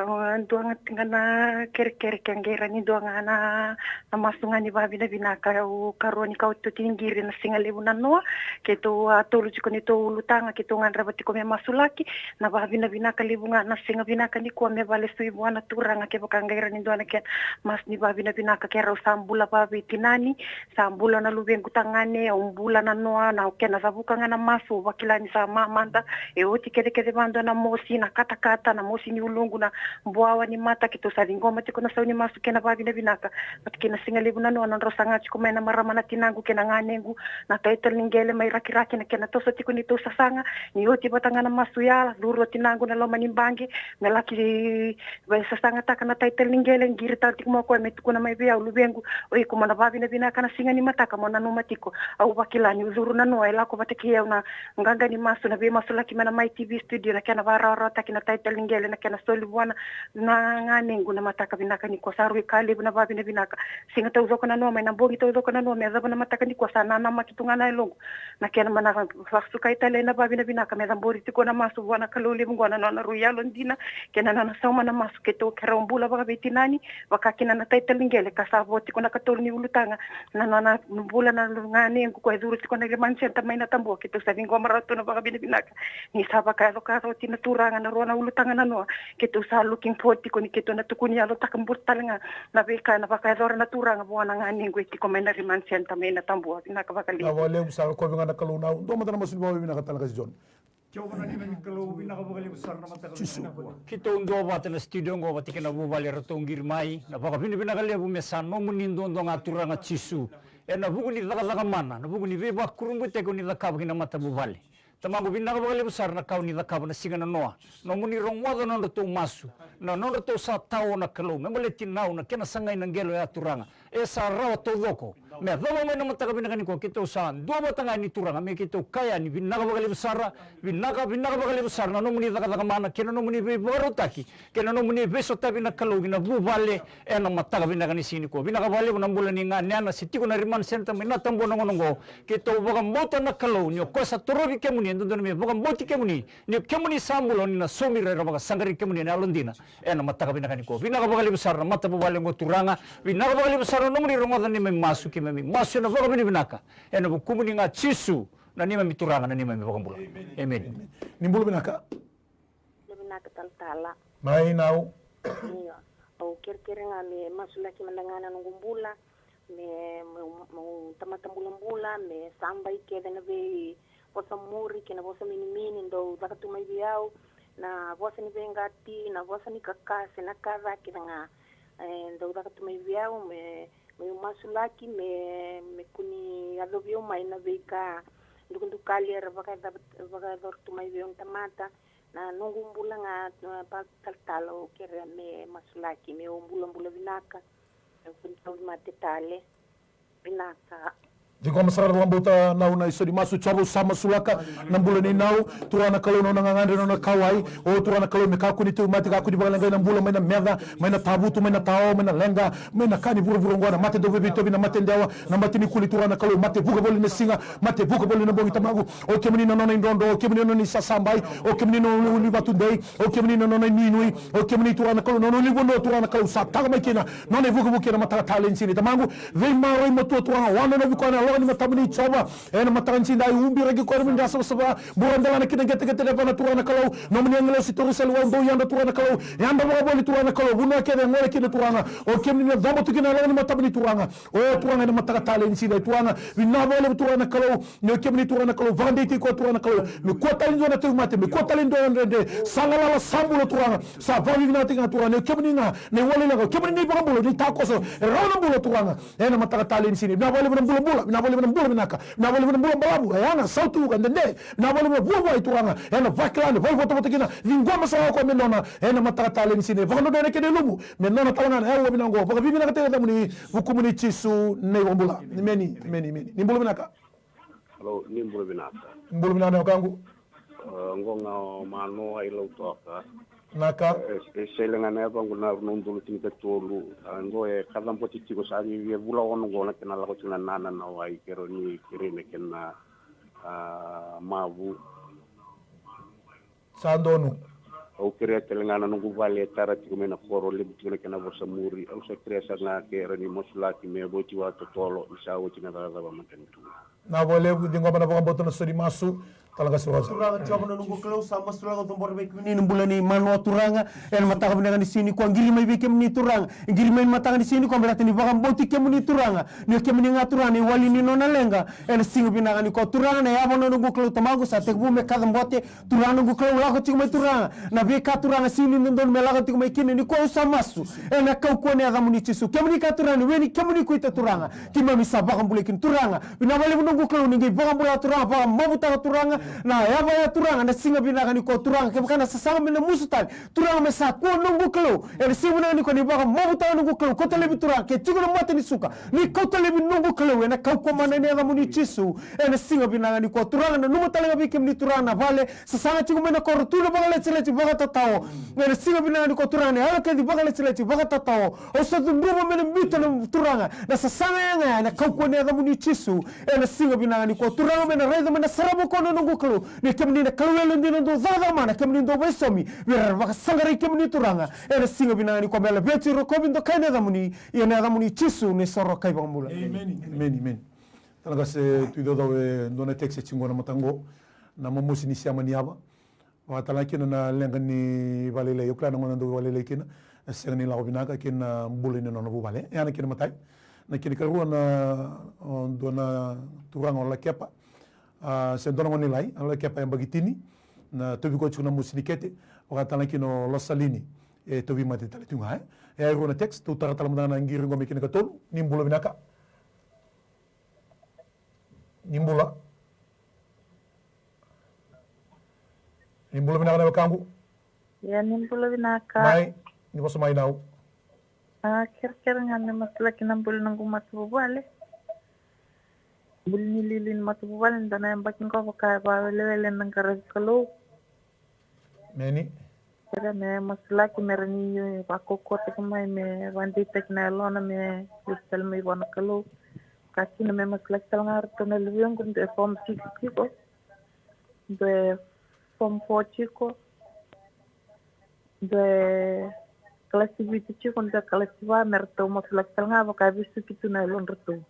dua ga tiga na kerekere ke qai ra ni dua ga na, na masu ga ni vavinavinaka au karua ni kau toti ni qiri na siga levu na noa. Keitou a tolu tiko ni tou ulutaga keitou gadreva tiko me masulaki. Na vavinavinaka levu ga na siga vinaka nikua me vale sui vua na Turaga kevaka qai ra ni dua na kena masu ni vavinavinaka ke rau sa bula vaveitinani. Sa bula na luvequ tagane, au bula na noa, na kena cavuka ga na masu, au vakila ni sa mamada, e oti kecekece vadua na mosi, na katakata, na mosi ni uluqu, na buawa ni mata, keitou sa ciqoma tiko na sau ni masu kei na vavinavinaka. Vata kei na siga levu na noa, na drau saga tiko mai na marama na tinaqu kei na ganequ, na title ni qele mai Rakiraki, na kena toso tiko ni tou sasaga, ni oti vata ga na masu ya, curu o tinaqu na loma ni baqe, me laki veisasagataka na title ni qele, qiri tale tiko mai o koya me tukuna mai vei au, luvequ, o iko mo na vavinavinaka na siga ni mataka mo nanuma tiko. Au vakila ni ucuru na noa e lako vata kei au na qaqa ni masu, na veimasulaki mai na Mai T V studio, na kena vakarawarawataki na title ni qele, na kena soli vua na ganequ na mataka vinaka nikua. Sa rui ka levu na vavinavinaka. Siga taucoko na noa mai na bogi taucoko na noa me yacova na mataka nikua sa nanamaki tu ga na yaloqu. Na kena mana vakasukai tale na vavinavinaka me cabori tiko na masu vua na Kalou levu qo na nona rui yalodina kei na nona sauma na masu keitou keirau bula vakaveitinani. Vaka kina na title ni qele ka sa vo tiko na katolu ni ulutaga na nona bula na ganequ ko e curu tiko na Remand Centre mai na Tabua keitou sa ciqoma rawa tu na vakavinavinaka. Ni sa vakayaloka roti na Turaga na rua na ulutaga na noa keitou sa looking forward tiko ni keitou na tukuni yalotaka buri tale ga na veika na vakayacora na Turaga vua na ganequ e tiko mai na Remand Centre mai na Tabua. Vinaka vakalevu. Vinaka vakalevu sa rokovi ga na Kalou na au. Dua mada na masu ni vakavinaka tale ga si John. Jiova na neimami Kalou, vinaka vakalevu sara na mataka vinaka nikua. Keitou duavata na studio oqo vata kei na vuvale eratou qiri mai, na vakavinavinaka levu me sa nomuni duadua ga Turaga Jisu. Ena vuku ni cakacaka mana, na vuku ni veivakurabuitaki o ni cakava ki na matavuvale. Tamaqu vinaka vakalevu sara na ka o ni cakava na siga na noa. Nomuni rogoca na nodratou masu, na nodratou sa tao na Kalou me baleti nau na kena sagai na qele oya Turaga. E sa rawa taucoko me yacova mai na mataka vinaka nikua keitou sa duavata ga ni Turaga me keitou kaya ni vinaka vakalevu sara. Vinaka, vinaka vakalevu sara na nomuni cakacaka mana kei na nomuni veivakarautaki kei na nomuni veisotavi na Kalou ki na vuvale ena mataka vinaka ni siga nikua. Vinaka vakalevu na bula ni ganena se tiko na Remand Centre mai na Tabua na gauna oqo. Keitou vakabauta na Kalou ni o koya sa torovi kemuni e dodonu me vakabauti kemuni. Ni o kemuni sa bula o ni na saumi ira era vakasaqarai kemuni ena yalodina. Ena mataka vinaka nikua vinaka vakalevu sara na matavuvale oqo Turaga. Vinaka vakalevu sara na nomuni rogoca neimami masu keimami masu ena vakavinavinaka. Ena vukumuni ga Jisu na neimami Turaga na neimami Vakabula. Emeni. Ni bula vinaka. Bula vinaka talatala. Mai nau. Io. Au kerekere ga me masulaki mada ga na noqu bula. Me, me, meu tamata bulabula, me sabai kece na veivosa muri kei na vosa minimini dou caka tu mai vei au. Na vosa ni veiqati, na vosa ni kakase, na ka ca kece ga. E, dou caka tu mai vei au, me, meu masulaki, me, me kua ni yacovi au mai na veika dukadukali era vakayacora tu mai vei au na tamata. Na noqu bula ga, e, pa talatala au kerea me masulaki, meu bulabula vinaka. Au tauvimate tale. Vinaka. Ciqoma sara na vakabauta, Nau, na isau ni masu. Jiova, au sa masulaka na bula nei Nau. Turaga na Kalou, na nona gagadre, na nona kauwai. O Turaga na Kalou, me kakua ni tauvimate, kakua ni vakaleqai na bula mai na meca, mai na tavutu, mai na tao, mai na leqa, mai na ka ni vuravura oqo, na mate dauveitovi, na mate dewa, na mate ni kuli, Turaga na Kalou, mate vuka voli na siga, mate vuka voli na bogi, Tamaqu. O kemuni na nona idrodro, o kemuni na nona isasabai, o kemuni na nona ulunivatudei, o kemuni na nona inuinui, o kemuni, Turaga na Kalou, na nona ulunivanua, Turaga na Kalou, sa taka mai kina na nona ivukevuke ena mataka talei ni siga, Tamaqu. Veimaroroi matua, Turaga, wananavi koya na yaloka ni matamuni, Jiova, ena mataka ni siga, e ubiraki koya na veidrasavasava, buradelana kina qeteqete levana, Turaga na Kalou. Nomuni agilosi tauri saliwau dou yadra, Turaga na Kalou, yadra vakavoli, Turaga na Kalou, vanua kece e gole kina, Turaga. O kemuni na coba tu kina na yaloka ni matamuni, Turaga. O Turaga, ena mataka talei ni siga, Turaga, vinaka vakalevu, Turaga na Kalou, ni o kemuni, Turaga na Kalou, vakadeitaki koya, Turaga na Kalou, me kua tale ni dua na tauvimate, me kua tale ni dua na dredre. Sa galala, sa bula, Turaga, sa vakavinavinakataki ga, Turaga, ni o kemuni ga na iwali leqa, o kemuni na ivakabula, ni takoso e rawa na bula, Turaga, ena mataka talei ni siga. Vinaka vakalevu na bulabula, vinaka vakalevu na bula vinaka, vinaka vakalevu na bula balavu, e yaga, sautu, ka dede, vinaka vakalevu na vuavuai, Turaga, ena vakila ni vakaivotavota kina. Ciqoma sara o koya me nona ena mataka talei ni siga, vakadodoi na kena ilumu, me nona tale ga na aua vinaka oqo, vakavivinakataki na yacamuni, vukumuni Jisu na iVakabula. Emeni, emeni, emeni. Ni bula vinaka. Alo, ni bula vinaka. Ni bula vinaka na wekaqu. E, oqo ga o Manoa i Lautoka. Naka. E, e, sele ga na yacaqu na rua na udolu tinikatolu. A, oqo e kacabote tiko, sa via vula ono oqo na kena lako tiko na nana na wai, keirau ni kerei na kena, a, mavu. Sa donu. Au kerea tale ga na noqu vale e tara tiko mai na koro, levu tiko na kena vosa muri. Au sa kerea sara ga ke rawa ni masulaki me oti vakatotolo, ni sa oti na cakacaka vakamatanitu. Vinaka vakalevu, ciqoma na vakabauta, na sau ni masu. Tala qase Rosa. Turaga Jiova na noqu Kalou, sa masulaka, cabora vei kemuni na bula nei Manoa, Turaga, ena mataka vinaka ni siga nikua. Qiri mai vei kemuni, Turaga. Qiri mai na mataka ni siga nikua, baleta ni vakabauti kemuni, Turaga, ni o kemuni ga, Turaga, na iwali ni nona leqa. Ena siga vinaka nikua, Turaga, na yava na noqu Kalou, Tamaqu, sa tekivu me kacabote. Turaga noqu Kalou, lako tiko mai, Turaga, na veika, Turaga, sega ni dodonu me lako tiko mai kina, nikua au sa masu ena kaukauwa ni yacamuni Jisu. Kemuni ka, Turaga, ni we ni kemuni kuita, Turaga, keimami sa vakabulai kina, Turaga. Vinaka vakalevu noqu Kalou, ni qai vakabula, Turaga, vakamavutaka, Turaga, na yava ya, Turaga, na siga vinaka nikua, Turaga, kevaka na sasaga me na musu tale, Turaga, me sa kua, noqu Kalou, ena siga vinaka nikua, ni vakamavutaka, noqu Kalou. Kauta laivi, Turaga, ke tiko na mata ni suka, ni kauta laivi, noqu Kalou, ena kaukauwa mana ni yacamuni Jisu. Ena siga vinaka nikua, Turaga, nanuma tale ga vei kemuni, Turaga, na vale, sasaga tiko mai na koro, tu na vakalesilesi vakatatao. Ena siga vinaka nikua, Turaga, na yalo kece vakalesilesi vakatatao, au sa cudruva me na biuta na, Turaga, na sasaga yaga ya, ena kaukauwa ni yacamuni Jisu. Ena siga vinaka nikua, Turaga, me na raica, me na sarava o koya na noqu Kalou, ni kemuni na Kalou yalodina dau cakacaka mana, kemuni dau veisaumi vei ira era vakasaqarai kemuni, Turaga. Ena siga vinaka nikua, me laveti, rokovi, dokai na yacamuni, ia na yacamuni Jisu, na isoro ka iVakabula. Emeni. Emeni, emeni. Tala qase Tui Caucau, e dua na text e tiko qo na mataka qo. Na momosi ni sema ni yava. Vakatale ga kina na leqa ni vakalailai, au kila na gauna dau vakalailai kina, e sega ni lako vinaka, kei na bula ni nona vuvale. Ya na kena imatai. Na kena ikarua, na, o, dua na turaga o Lakepa. A, se dua na gone lailai, o Lakepa yabaki tini. Na tauvi koya tiko na mosi ni kete. Vakatale ga kina o Losalini, e tauvimate tale tu ga, e. E ya e rua na text, tou tara tale mada ga na qiri qo me kena ikatolu. Ni bula vinaka. Ni bula. Ni bula vinaka na wekaqu. Ia, ni bula vinaka. Mai, ni vosa mai Nau. A, kerekere ga me masulaki na bula noqu matavuvale. Bula ni liuliu ni matavuvale, dua na yabaki qo vaka e vakawelewele na qaravi Kalou. Meni. Kere me masulaki me rawa ni vakaukauwataki mai me vakadeitaki na yalona me lesu tale mai vua na Kalou. Ka kina me masulaki tale ga ratou na luvequ, dua e form six tiko, dua e form four tiko, dua e kalasi vitu tiko, dua e kalasi va, me ratou masulaki tale ga vaka e vesuki tu na yalodratou.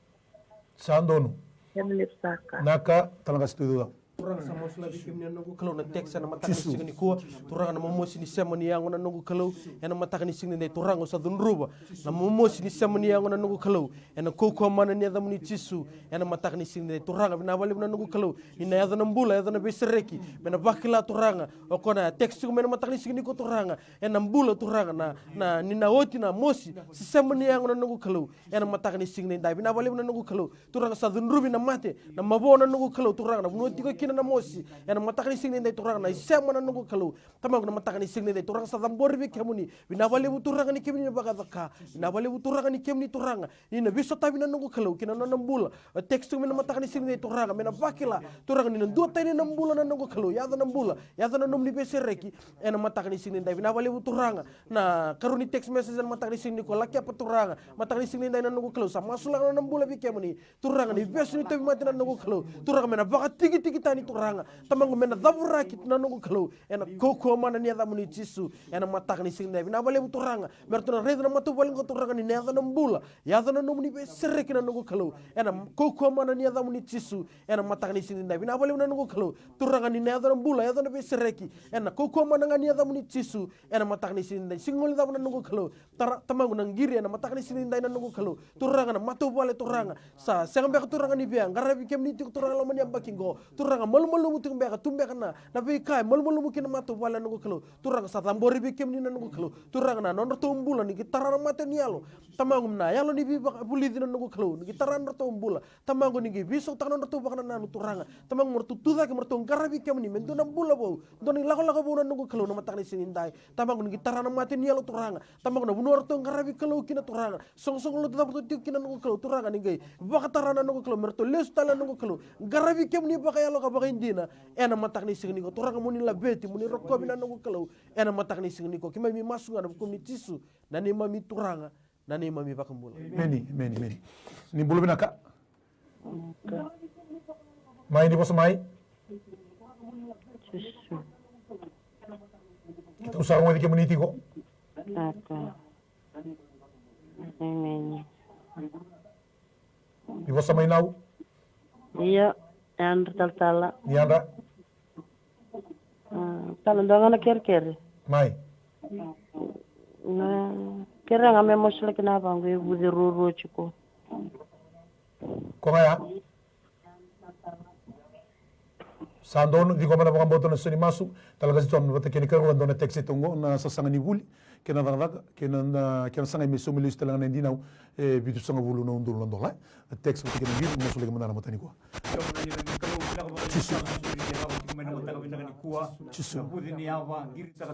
Sa donu. Ia me levu saka. Naka, tala qase Tui Caucau. Turaga, sa masulaki kemuni na noqu Kalou na text ena mataka ni siga nikua. Turaga, na momosi ni sema ni yago na noqu Kalou, ena mataka ni siga nidai, Turaga, au sa cudruva na momosi ni sema ni yago na noqu Kalou, ena kaukauwa mana ni yacamuni Jisu. Ena mataka ni siga nidai, Turaga, vinaka vakalevu na noqu Kalou, ni na yaco na bula, yaco na veisereki, me na vakila, Turaga, o koya na text tiko mai na mataka ni siga nikua, Turaga, ena bula, Turaga, na, na, ni na oti na mosi se sema ni yago na noqu Kalou. Ena mataka ni siga nidai, vinaka vakalevu na noqu Kalou. Turaga, sa cudruvi na mate, na mavoa na noqu Kalou, Turaga, na vanua tiko e na mosi. Ena mataka ni siga nidai Turaga na isema na noqu Kalou. Tamaqu na mataka ni siga nidai Turaga sa cabori vei kemuni. Vinaka vakalevu Turaga ni kemuni na vakacaka. Vinaka vakalevu Turaga ni kemuni Turaga. Ni na veisotavi na noqu Kalou. Kina nona bula. A text tu mai na mataka ni siga nidai Turaga. Me na vakila. Turaga ni na dua tani na bula na noqu Kalou. Yaco na bula. Yaco na nomuni veisereki. Ena mataka ni siga nidai. Vinaka vakalevu Turaga. Na karua ni text message ena mataka ni siga nikua. Lakepa Turaga. Mataka ni siga nidai na noqu Kalou. Sa masulaka na nona bula vei kemuni. Turaga ni vesu ni tauvimate na noqu Kalou. Turaga me na vakatikitiki tani Turaga. Tamaqu me na cavuraki na noqu Kalou. Ena kaukaua mana ni yacamuni Jisu. Ena mataka ni siga nidai. Vinaka vakalevu Turaga. Me ratou na raica na matavuvale oqo Turaga ni na yaco na bula. Yaco na nomuni veisereki na noqu Kalou. Ena kaukaua mana ni yacamuni Jisu. Ena mataka ni siga nidai. Vinaka vakalevu na noqu Kalou. Turaga ni na yaco na bula. Yaco na veisereki. Ena kaukaua mana ga ni yacamuni Jisu. Ena mataka ni siga nidai. Siga ni cava na noqu Kalou. Tara, Tamaqu na qiri ena mataka ni siga nidai na noqu Kalou. Turaga na matavuvale Turaga. Sa sega beka Turaga ni via. Qaravi kemuni tiko Turaga loma ni yabaki qo. Turaga malumalumu tiko beka, tu beka na, na veika e malumalumu kina matavuvale na noqu Kalou. Turaga sa cabori vei kemuni na noqu Kalou. Turaga na nodratou bula ni qai tara na mate ni yalo. Tamaqu na yalo ni veivakavulici na noqu Kalou. Ni qai tara na nodratou bula. Tamaqu ni qai veisautaka na nodratou vakanananu Turaga. Tamaqu mo ratou tucake mo ratou qaravi kemuni. Me dua na bula vou. Dua na ilakolako vou na noqu Kalou na mataka ni siga nidai. Tamaqu ni qai tara na mate ni yalo Turaga. Tamaqu na vanua ratou qaravi Kalou kina Turaga. Soqosoqo lotu cava ratou tiko kina noqu Kalou. Turaga ni qai vakatara na noqu Kalou. Me ratou lesu tale na noqu Kalou. Qaravi kemuni vakayalo ka vakaidina. Ena mataka ni siga nikua. Turaga mo ni laveti, mo ni rokovi na noqu Kalou. Ena mataka ni siga nikua. Keimami masu ga na vukumuni Jisu. Na neimami Turaga. Na neimami vakabula. Emeni, emeni, emeni. Ni bula vinaka. Mai ni vosa mai. Jisu. Keitou sa rogoci kemuni tiko. Aka. Emeni. Ni vosa mai nau. Ia, yadra talatala. Ni yadra. A, tala dua ga na kerekere. Mai. Na kere ga me masulaki na vaqo e vuce ruarua tiko. Ko ga ya. Sa donu, ciqoma na vakabauta na soni masu, tala qasi tu vata kei na karua dua na text tu qo, na sasaga ni vuli, kei na cakacaka, kei na, na, kei na sagai me saumi lesu tale ga na dinau, e vitusagavulu na udolu na dola, e. Na text vata kei na qiri, masulaki mada na mataka nikua. Jisu. Jisu.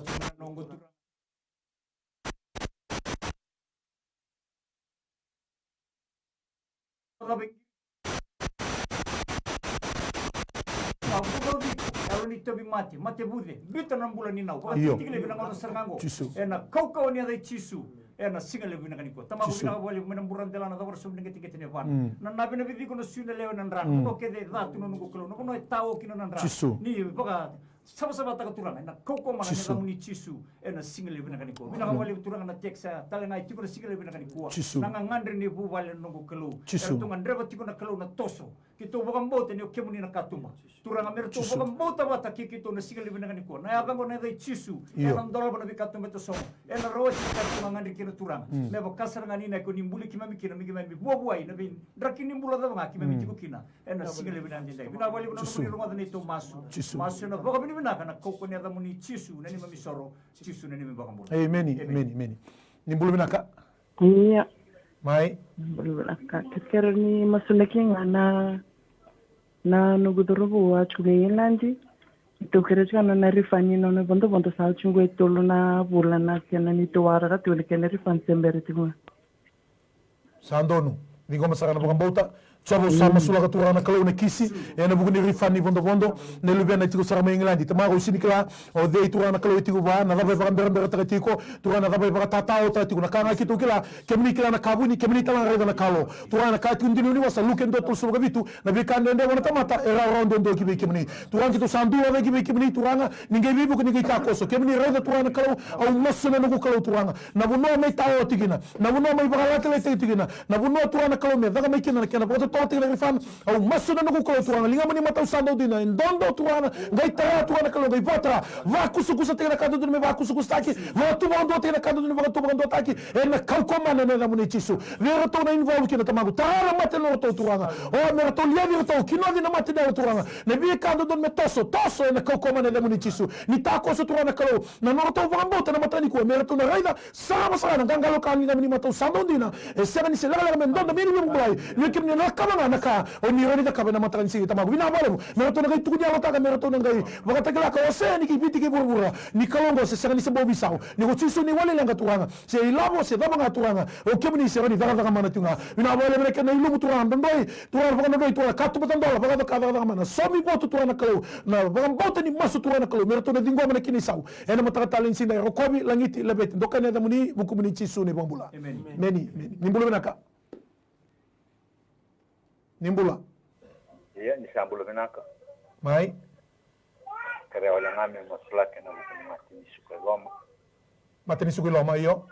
Sa vuca o Viti, yalo ni tauvimate, mate vuce, biuta na bula ni nau. Io. Vakatiki laivi na gauna sara ga qo. Jisu. Ena kaukauwa ni yaca i Jisu. Ena siga levu vinaka nikua. Tamaqu, Jisu, vinaka vakalevu mai na buradela na cava na sobu ni qeteqete ni yavana. Mm. Na nave na viciko, na sui na lewe, na dra. Mm. Na vanua kece e ca tu na noqu Kalou. Na vanua e tao kina na dra. Jisu. Ni vaka savasavataka Turaga, ena kaukauwa mana ni, Jisu, yacamuni Jisu, ena siga levu vinaka nikua. Vinaka vakalevu Turaga na text, tale ga e tiko na siga levu vinaka nikua. Jisu. Na gagadre ni vuvale na noqu Kalou. Jisu. Eratou gadreva tiko na Kalou na toso. Keitou vakabauta ni o kemuni na katuba. Turaga, me ratou, Jisu, vakabauta vata kei keitou na siga levu vinaka nikua. Na yaca qo na yaca i Jisu. Io. Ena dolava na veikatuba e toso. Ena rawati na ka e gagadre kina Turaga. Mm. Me vaka sara ga ni na iko ni buli keimami kina, me keimami vuavuai na veidraki ni bula cava ga keimami, mm, tiko kina. Ena siga levu vinaka nikua. Vinaka vakalevu na, Jisu, nomuni rogoca na neitou masu. Jisu. Masu ena vakavinavinaka ena kaukauwa ni yacamuni Jisu, na neimami isoro, Jisu na neimami ivakabula. Emeni, emeni, emeni. Ni bula vinaka. Ia. Mai. Ni bula vinaka. Kerekere ni masulaki ga na, na noqu cauravou a tiko mai Igiladi. Keitou kerea tiko ga na refund ni nona ivodovodo, sa oti qo e tolu na vula na kena, neitou waraka tiko na kena refund, se bera tiko ga. Sa donu. Ciqoma sara na vakabauta. Jiova, au sa masulaka Turaga na Kalou na kisi ena vuku ni refund ni vodovodo. Na luvena e tiko sara mai Igiladi. Tamaqu, au sega ni kila o cei Turaga na Kalou e tiko vua, na cava e vakaberaberataka tiko, Turaga, na cava e vakatataotaka tiko. Na ka ga keitou kila, kemuni kila na ka vuni, kemuni tale ga raica na ka lo. Turaga, na ka e tukuni dina ni vosa, Luke dua tolusagavulu ka vitu, na veika dredre vua na tamata e rawarawa duadua ki vei kemuni. Turaga, keitou sa dua cake ki vei kemuni, Turaga, ni qai veivuke, ni qai takoso. Kemuni raica, Turaga na Kalou, au masu na noqu Kalou, Turaga. Na vanua mai tao oti kina, na vanua mai vakalatalata oti kina, na vanua, Turaga na Kalou, me caka mai kina na kena vakatotolo tiko na refund. Au masu na noqu Kalou, Turaga, ligamuni matau sa dau dina, e dodo, Turaga, qai tara, Turaga na Kalou, qai vakatara, vakusakusataki na ka dodonu me vakusakusataki, vakatuvakaduataki na ka dodonu me vakatuvakaduataki, ena kaukauwa mana ni yacamuni Jisu. Vei iratou na involve kina, Tamaqu, tara na mate na nodratou, Turaga. O, me ratou liaci iratou, kinoci na mate ni yalo, Turaga. Na veika dodonu me toso, toso ena kaukauwa mana ni yacamuni Jisu. Ni takoso, Turaga na Kalou, na nodratou vakabauta na mataka nikua, me ratou na raica, sarava sara na qaqalo ka ni ligamuni matau sa dau dina. E sega ni se lekaleka me dodo mai na veivakabulai. Ni o kemuni na Cava ga na ka o ni rawa ni cakava ena mataka ni siga, Tamaqu? Vinaka vakalevu. Me ratou na qai tukuni yalotaka, me ratou na qai vakatakilaka o se ni kei Viti kei vuravura ni Kalou oqo se sega ni se bau veisau. Ni ko Jisu ni wale leqa, Turaga, se ilavo se cava ga, Turaga, o kemuni se rawa ni cakacaka mana tiko ga. Vinaka vakalevu na kena ilumu, Turaga, drodroi, Turaga, vakadrodroi, Turaga, katuba tadola, vakacaka, cakacaka mana. Saumi votu, Turaga na Kalou, na vakabauta ni masu, Turaga na Kalou, me ratou na ciqoma na kena isau. Ena mataka tale ni siga edai, rokovi, lagiti, laveti, dokai na yacamuni, vukumuni Jisu na iVakabula. Emeni. Emeni, emeni. Ni bula vinaka. Ni bula. Ia, ni sa bula vinaka. Mai. Kerea wale ga me masulaki ena vuku ni mata ni suka i loma. Mata ni suka i loma, io.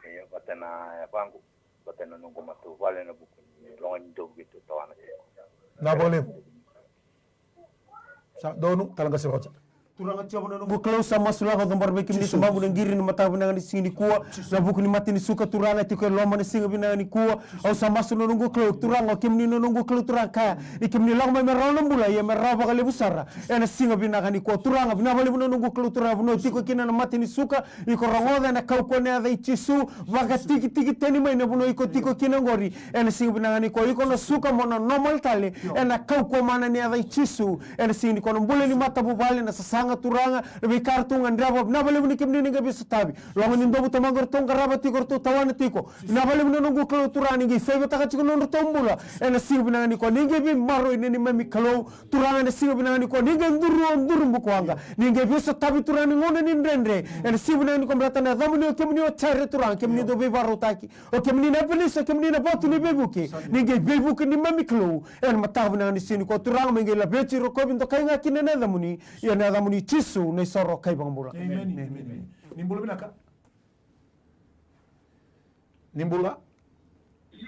Ia, vata na yavaqu, vata na noqu matavuvale ena vuku ni loga ni dovu keitou tawana tiko. Vinaka vakalevu. Sa donu, Talaqase Roja. Turaga Jiova na noqu Kalou, sa masulaka, au cabora vei kemuni, Jisu, Tamaqu, na qiri ni mataka vinaka ni siga nikua. Jisu. Na vuku ni mata ni suka, Turaga, e tiko e loma na siga vinaka nikua. Jisu. Au sa masu na noqu Kalou, Turaga, o kemuni na noqu Kalou, Turaga, kaya ni kemuni lako mai me rawa na bula, ia me rawa vakalevu sara. Ena siga vinaka nikua, Turaga, vinaka vakalevu na noqu Kalou, Turaga, vanua tiko kina na mata ni suka, iko rogoca ena kaukauwa ena yaca i Jisu, vakatikitiki tani mai na vanua iko tiko kina oqori. Ena siga vinaka nikua, iko na suka mo na normal tale. Ena kaukauwa mana ni yaca i Jisu. Ena siga nikua, na bula ni matavuvale, na sasaga, Turaga, na veika ratou gadreva, vinaka vakalevu ni kemuni ni qai veisotavi. Loga ni dovu, Tamaqu, ratou qarava tiko, ratou tawana tiko. Vinaka vakalevu na noqu Kalou, Turaga, ni qai faivataka tiko na nodratou bula. Ena siga vinaka nikua, ni qai veimaroroi na neimami Kalou. Turaga, ena siga vinaka nikua, ni qai duru, duru bukawaqa. Ni qai veisotavi, Turaga, ni gauna ni dredre. Ena siga vinaka nikua, baleta na yacamuni, o kemuni o Jaire, Turaga, kemuni dau veivakarautaki. O kemuni na Epenisa, o kemuni na vatu ni veivuke. Ni qai veivuke neimami Kalou. Ena mataka vinaka ni siga nikua, Turaga, me qai laveti, rokovi, dokai ga kina na yacamuni. Ia na yacamuni Jisu na isoro ka iVakabula. Emeni. Emeni. Emeni. Ni bula vinaka. Ni bula.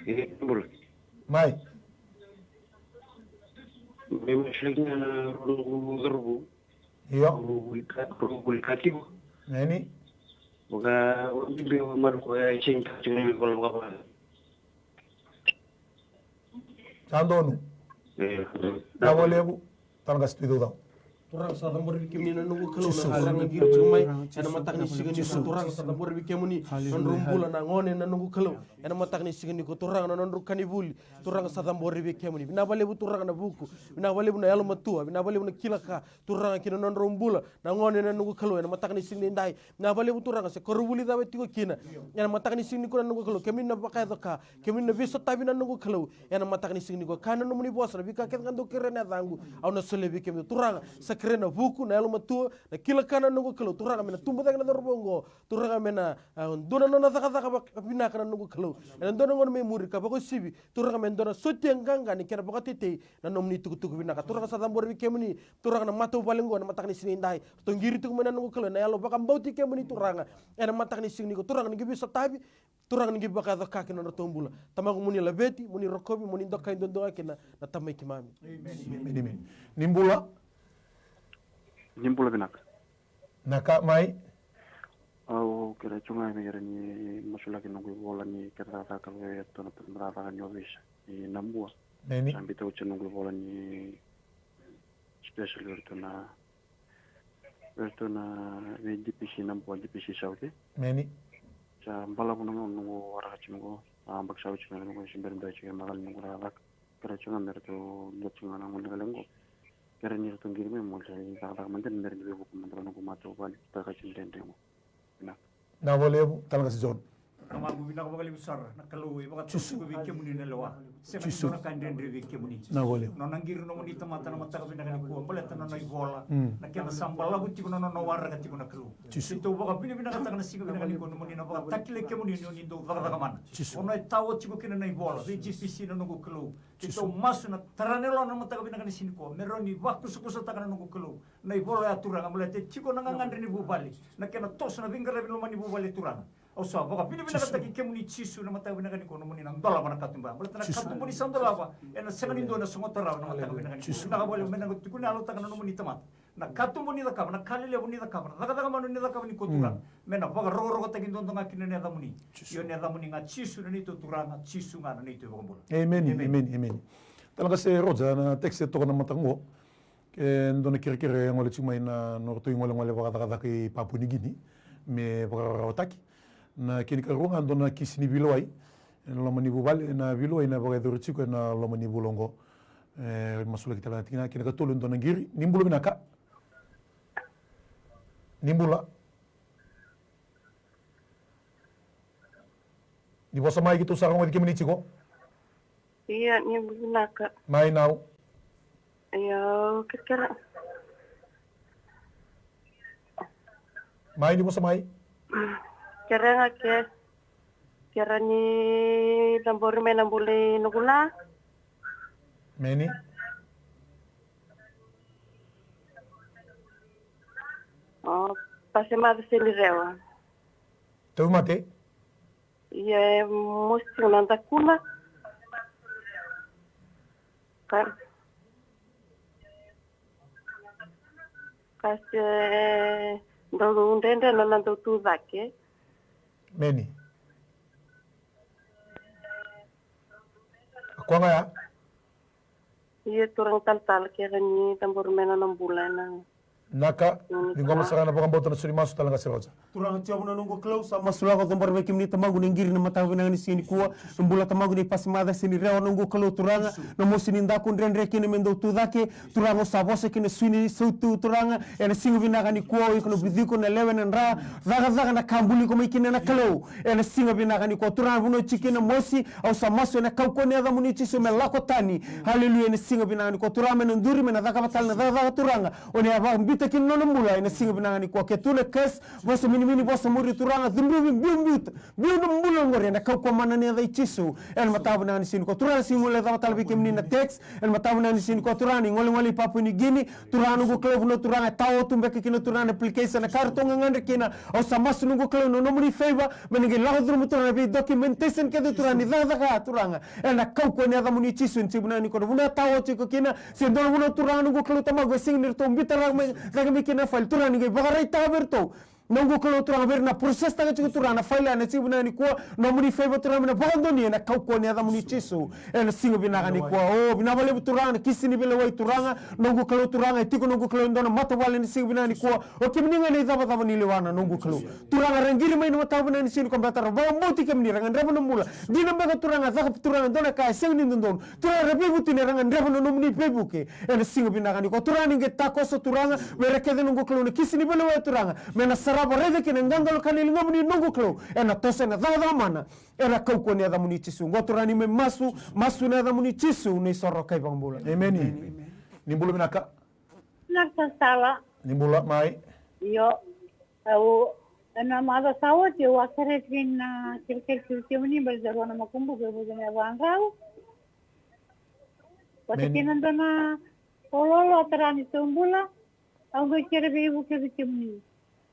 E, ni bula. Mai. Mai, mai, sega na rua noqu cauravou. Io. Rua vuli ka, rua vuli ka tiko. Neni. Vaka, o bibi o malu ko e sega ni ka tiko na ivola vakavale. Sa donu. E. Vinaka vakalevu. Talaqase Tui Caucau. Turaga, sa cabori vei kemuni na noqu Kalou, na Turaga, qiri tiko mai ena mataka ni siga nikua. Turaga, sa cabori vei kemuni na nodrau bula na gone na noqu Kalou. Ena mataka ni siga nikua, Turaga, na nodrau ka ni vuli. Turaga, sa cabori vei kemuni. Vinaka vakalevu, Turaga, na vuku. Vinaka vakalevu na yalomatua. Vinaka vakalevu na kila ka, Turaga, kina nodrau bula na gone na noqu Kalou ena mataka ni siga nidai. Vinaka vakalevu, Turaga, se koronivuli cava e tiko kina ena mataka ni siga nikua na noqu Kalou, kemuni na vakayaco ka, kemuni na veisotavi na noqu Kalou. Ena mataka ni siga nikua, kaya na nomuni vosa, na veika kece ga dou kerea ena yacaqu, au na solia vei kemudou. Turaga, sa kerea na vuku, na yalomatua, na kila ka na noqu Kalou. Turaga, me na tubu cake na cauravou oqo. Turaga, me na, a, dua na nona cakacaka vakavinaka na noqu Kalou ena dua na gauna mai muri, ka vakauasivi, Turaga, me dua na sotia qaqa ni kena vakatetei na nomuni tukutuku vinaka. Turaga, sa cabori vei kemuni, Turaga, na matavuvale oqo ena mataka ni siga nidai. Ratou qiri tiko mai na noqu Kalou ena yalo vakabauti kemuni, Turaga, ena mataka ni siga nikua. Turaga, ni qai veisotavi, Turaga, ni qai vakayaco ka kina nodratou bula. Tamaqu, mo ni laveti, mo ni rokovi, mo ni dokai duadua ga kina, na Tamai keimami. Emeni. Emeni, emeni. Ni bula. Ni bula vinaka. Na ka mai. Au kerea tu ga me kerea ni masulaki noqu ivola ni kena cakacaka vei iratou na cakacaka ni ovisa i Nabua. Neni. Sa biuta oti noqu ivola ni special vei iratou na, vei iratou na, vei D P C Nabua, D P C South. Neni. Sa balavu na gauna noqu waraka tiko qo. A, baki sa oti ga noqu se bera dua tiko e macala noqu cakacaka. Kerea tiko ga me ratou dua tiko ga na gone lekaleka qo. Kerea ni ratou qiri mai mo lai cakacaka mada ni bera ni veivuke mada na noqu matavuvale, taka tiko dredre qo. Vinaka. Vinaka vakalevu, Talaqase John. Tamaqu, vinaka vakalevu sara na Kalou e vakatau tiko vei kemuni na lewa. Sega ni dua na ka dredre vei kemuni. Vinaka vakalevu. Nona qiri nomuni tamata na mataka vinaka nikua, baleta na nona ivola. Mm. Na kena sa balavu tiko na nona waraka tiko na Kalou. Jisu. Keitou vakavinavinakataka na siga vinaka nikua nomuni na vakatakilai kemuni ni oni dau cakacaka mana. Jisu. Ono e tawa tiko kina na ivola vei G P C na noqu Kalou. Keitou masu na tara ni yalo na mataka vinaka ni siga nikua me rawa ni vakusakusataka na noqu Kalou na ivola ya, Turaga, baleta e tiko na gagadre ni vuvale, na kena toso na veiqaravi loma ni vuvale, Turaga. Au sa vakavinavinakataki kemuni Jisu na mataka vinaka nikua nomuni na dolava na katuba, baleta na katuba ni sa dolava ena sega ni dua na sogota rawa na mataka vinaka nikua. Vinaka vakalevu me na tukuna yalotaka na nomuni tamata. Na katuba ni cakava, na ka lelevu ni cakava, na cakacaka mana ni cakava ni kotura. Mm. Me na vakarokorokotaki duadua ga kina na yacamuni. Jisu. Io, na yacamuni ga Jisu na neitou Turaga, Jisu ga na neitou iVakabula. Emeni, emeni, emeni. Talaqase Roja, na text e toka na mataka qo. Ke dua na kerekere e gole tiko mai na nodratou igolegole vakacakacaka i Papua New Guinea me vakarawarawataki. Na kena ikarua ga dua na kisi ni veilewai. ena loma ni vuvale, ena veiluai na vakayacori tiko ena loma ni vula oqo. E masulaki tale ga tiko kina, kena ikatolu e dua na qiri. Ni bula vinaka. Ni bula. Ni vosa mai, keitou sa rogoci kemuni tiko. Ia, ni bula vinaka. Mai nau. Ia, au kerekere. Mai, ni vosa mai. Kerea ga ke, kerea ni cabori mai na bula i noqu na. Meni. O, Pasemaca Senirewa. Tauvimate? Ia, e mosi tiko na dakuna. Ka, ka se dau dredre na, na dau tu cake. Meni. A koya ga ya? Ia, turaga talatala, kerea ni cabori mai na nona bula ena. Naka, ni qoma sara na vakabauta na soli masu tale ga se roja. Turaga Jiova na noqu Kalou, sa masu lako cabora vei kemuni Tamaqu na qiri na mataka vinaka ni siga nikua. Na bula Tamaqu ni Pasemaca Senirewa noqu Kalou Turaga. Na mosi ni daku dredre kina me dau tu cake. Turaga, au sa vosa kina sui ni sautu Turaga. Ena siga vinaka nikua, o iko na vuciko na lewe na dra. Cakacaka na ka buli iko mai kina na Kalou. Ena siga vinaka nikua Turaga, vanua tiko kina mosi. Au sa masu ena kaukauwa ni yacamuni Jisu me lako tani. Haleluya, ena siga vinaka nikua Turaga, me na duri, me na cakava tale na cakacaka Turaga. O ni a vakabita kina na nona bula ena siga vinaka nikua. Ke tu na case, vosa minimini, vosa muri Turaga, cudruvi, biubiu, biu na bula oqori ena kaukauwa mana ni yaca i Jisu. Ena mataka vinaka ni siga nikua Turaga, sega ni guilecava tale vei kemuni na text. Ena mataka vinaka ni siga nikua Turaga, ni golegole i Papua New Guinea. Turaga noqu Kalou, vanua Turaga e tawa tu beka kina Turaga na application, na ka ratou gagadre kina. Au sa masu noqu Kalou na nomuni favor, me na qai lako curuma Turaga na vei documentation kece Turaga ni cakacaka Turaga. Ena kaukauwa ni yacamuni Jisu, ena siga vinaka nikua na vanua e tawa tiko kina, se dua na vanua Turaga noqu Kalou Tamaqu e sega ni ratou biuta rawa mai, cake mai kina na file Turaga ni qai vakaraitaka vei iratou. Noqu Kalou Turaga, vei ira na process taka tiko Turaga na file ena siga vinaka nikua, nomuni favor Turaga me na vakadonuya ena kaukauwa ni yacamuni Jisu. Ena siga vinaka nikua. O, vinaka vakalevu Turaga na kisi ni veilewai Turaga, noqu Kalou Turaga, e tiko noqu Kalou e dua na matavuvale ena siga vinaka nikua. O kemuni ga na icavacava ni lewa na noqu Kalou. Turaga ra qiri mai na mataka vinaka ni siga nikua, baleta ra vakabauti kemuni, ra gadreva na bula. Dina beka Turaga, caka Turaga e dua na ka e sega ni dodonu. Turaga ra veivutuni, ra gadreva na nomuni veivuke. Ena siga vinaka nikua Turaga ni qai takoso Turaga, vei ira kece noqu Kalou na kisi ni veilewai Turaga. Me na sarava raica kina na qaqalo ka na ligamuni noqu Kalou. Ena toso ena cakacaka mana. Ena kaukauwa ni yacamuni Jisu. Oqo Turaga ni mai masu, masu ena yacamuni Jisu, na isoro kei vakabula. Emeni. Ni bula vinaka. Vinaka sala. Ni bula mai. Io. Au, ena macawa sa oti au a kerea tiko na kerekere tiko kemuni baleta rua na makubuqu e vuqa na yavaqu. Vata kei na dua na oloolo a tara ni taubula. Au qai kere veivuke vei kemuni.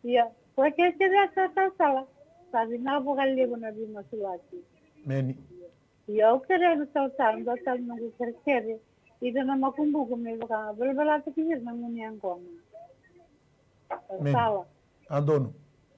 Ia, vata kei kemuni a sa talatala. Sa vinaka vakalevu na veimasulaki. Meni. Ia, au kerea na talatala, dua tale noqu kerekere. Ida na makubuqu me vaka velavelataki vei ira na gunu yaqona. Meni. Sala. A donu.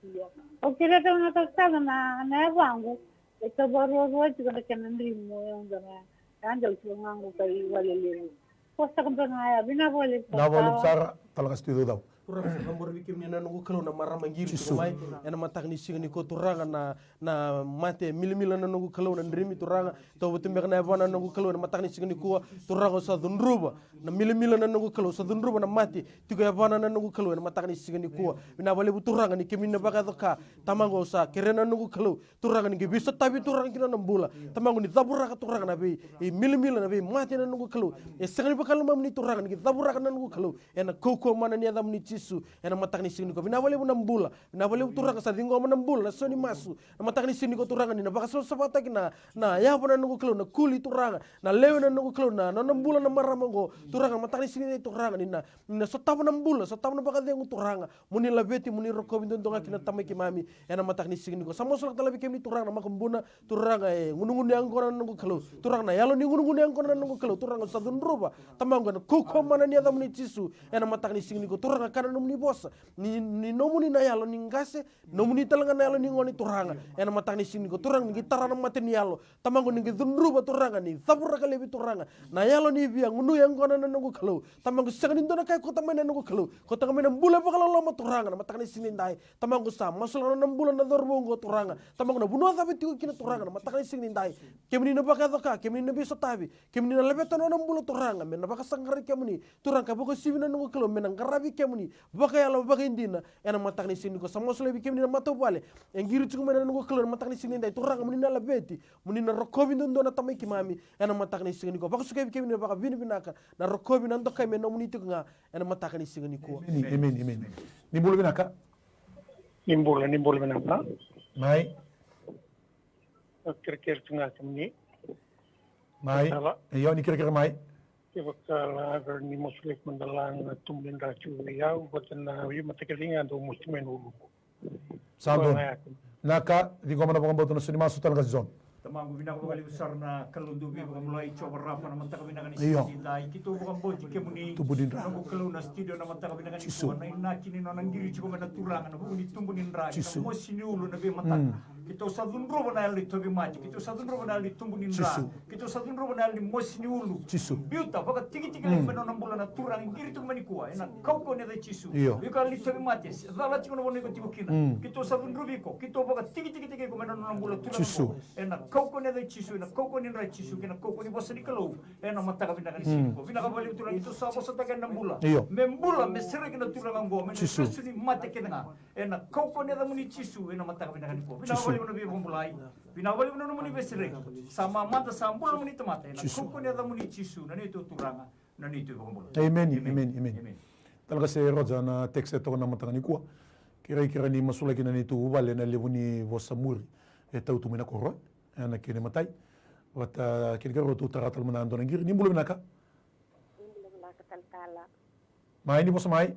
Ia. Au kerea tale na talatala na, na yavaqu. E tau vakaruarua tiko na kena dream, e uda na. E a dau tiko ga qo kai Valelevu. Ko saka dua na ya, vinaka vakalevu sara. Vinaka vakalevu sara, tala ka sa tu i caucau. Turaga sa cabora vei kemuni na noqu Kalou na marama qiri tiko mai. Ena mataka ni siga nikua Turaga na, na mate milamila na noqu Kalou na drimi Turaga. Tauva tu beka na yavana na noqu Kalou ena mataka ni siga nikua. Turaga au sa cudruva na milamila na noqu Kalou, sa cudruva na mate. Tiko yavana na noqu Kalou ena mataka ni siga nikua. Vinaka vakalevu Turaga ni kemuni na vakayaco ka. Tamaqu au sa kerea na noqu Kalou. Turaga ni qai veisotavi Turaga ki na nona bula. Tamaqu ni cavuraka Turaga na vei, e milamila na veimate na noqu Kalou. E sega ni vakalomamuni Turaga ni qai cavuraka na noqu Kalou. Ena kaukauwa mana ni yacamuni Jisu. Ena mataka ni siga nikua. Vinaka vakalevu na bula. Vinaka vakalevu Turaga sa ciqoma na bula, na sau ni masu. Na mataka ni siga nikua Turaga ni na vakasavasavataki na, na yava na noqu Kalou, na kuli Turaga. Na lewe na noqu Kalou, na, na nona bula na marama oqo. Turaga na mataka ni siga nikua Turaga ni na, ni na sotava na bula, sotava na vakacegu Turaga. Mo ni laveti, mo ni rokovi duadua ga kina na Tamai keimami. Ena mataka ni siga nikua. Sa masulaka tale vei kemuni Turaga na makubuna, Turaga e gunugunu yaqona na noqu Kalou. Turaga na yalo ni gunugunu yaqona na noqu Kalou. Turaga sa cudruva. Tamaqu ena kaukauwa mana ni yacamuni Jisu. Ena mataka ni siga nikua. Turaga ka na nomuni vosa, ni, ni nomuni na yalo ni qase, nomuni tale ga na yalo ni gone, Turaga. Ena mataka ni siga nikua, Turaga, ni qai tara na mata ni yalo, Tamaqu, ni qai cudruva, Turaga, ni cavuraka laivi, Turaga, na yalo ni via gunu yaqona, na noqu Kalou. Tamaqu, sega ni dua na ka e kauta mai, na noqu Kalou, kauta ga mai na bula vakaloloma, Turaga, na mataka ni siga nidai. Tamaqu, sa masulaka na nona bula na cauravou oqo, Turaga. Tamaqu, na vanua cava e tiko kina, Turaga, na mataka ni siga nidai, kemuni na vakayaco ka, kemuni na veisotavi, kemuni na laveta na nona bula, Turaga, me na vakasaqarai kemuni, Turaga, ka vakauasivi, na noqu Kalou, me na qaravi kemuni vakayalo, vakaidina. Ena mataka ni siga nikua, sa masu laivi kemuni na matavuvale e qiri tiko mai, na noqu Kalou, ena mataka ni siga nidai, Turaga, mo ni na laveti, mo ni na rokovi duadua na tamai keimami. Ena mataka ni siga nikua, vakasukai vei kemuni na vakavinavinaka, na rokovi, na dokai me nomuni tiko ga. Ena mataka ni siga nikua. Emeni, emeni, emeni. Ni bula vinaka. Ni bula, ni bula vinaka. Mai. Au kerekere tu ga kemuni. Mai. Io, ni kerekere mai. Kevaka la, ni masulaki mada la na tubu ni dra tu vei au vata na veimataqali ga dau mosi mai na uluqu. Sa donu. Vinaka, ciqoma na vakabauta, na sau ni masu, tale ga John. Tamaqu, vinaka vakalevu sara na Kalou dau veivakabulai, Jiova Rafa, na mataka vinaka ni siga nidai. Keitou vakabauti kemuni, tubu ni dra, noqu Kalou, na studio na mataka vinaka nikua, na inaki ni nona qiri tiko mai na Turaga na vuku ni tubu ni dra, na mosi ni ulu, na veimataka. Keitou sa cudruva na yalo ni tauvimate, keitou sa cudruva na yalo ni tubu ni dra, keitou sa cudruva na yalo ni mosi ni ulu. Biuta, vakatikitiki laivi mai na nona bula na Turaga, qiri tiko mai nikua, ena kaukauwa ni yaca i Jisu. Io. Iko yalo ni tauvimate, cala tiko na vanua iko tiko kina. Keitou sa cudruvi iko, keitou vakatikitikitaki iko mai na nona bula, Turaga. Ena kaukauwa ni yaca i Jisu, ena kaukauwa ni dra i Jisu, kei na kaukauwa ni vosa ni Kalou. Ena mataka vinaka ni siga nikua, vinaka vakalevu Turaga, keitou sa vosataka ena bula. Io. Me bula, me sereki na turaga oqo mai na vesu ni mate kece ga. Ena kaukauwa ni yacamuni Jisu, ena mataka vinaka nikua. Vinaka vakalevu na veivakabulai. Vinaka vakalevu na nomuni veisereki. Sa mamada, sa bula nomuni tamata. Ena kaukauwa ni yacamuni Jisu, na neitou Turaga, na neitou iVakabula. Emeni, emeni, emeni. Tale ga se Roja na text e toka na mataka nikua. Kerei, kerei ni masulaki na neitou vale na levu ni vosa muri e tau tu mai na koro, e, ena kena imatai. Vata kei na keirau, tou tara tale mada e dua na qiri. Ni bula vinaka. Ni bula vinaka talatala. Mai, ni vosa mai.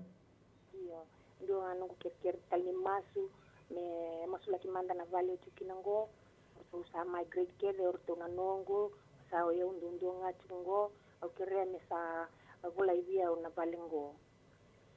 Io, dua ga noqu kerekere tale ni masu, me masulaki mada na vale au tiko kina oqo. Ratou sa migrate kece o ratou na noqu, sa o yau duadua ga tiko oqo. Au kerea me sa volai vei au na vale oqo.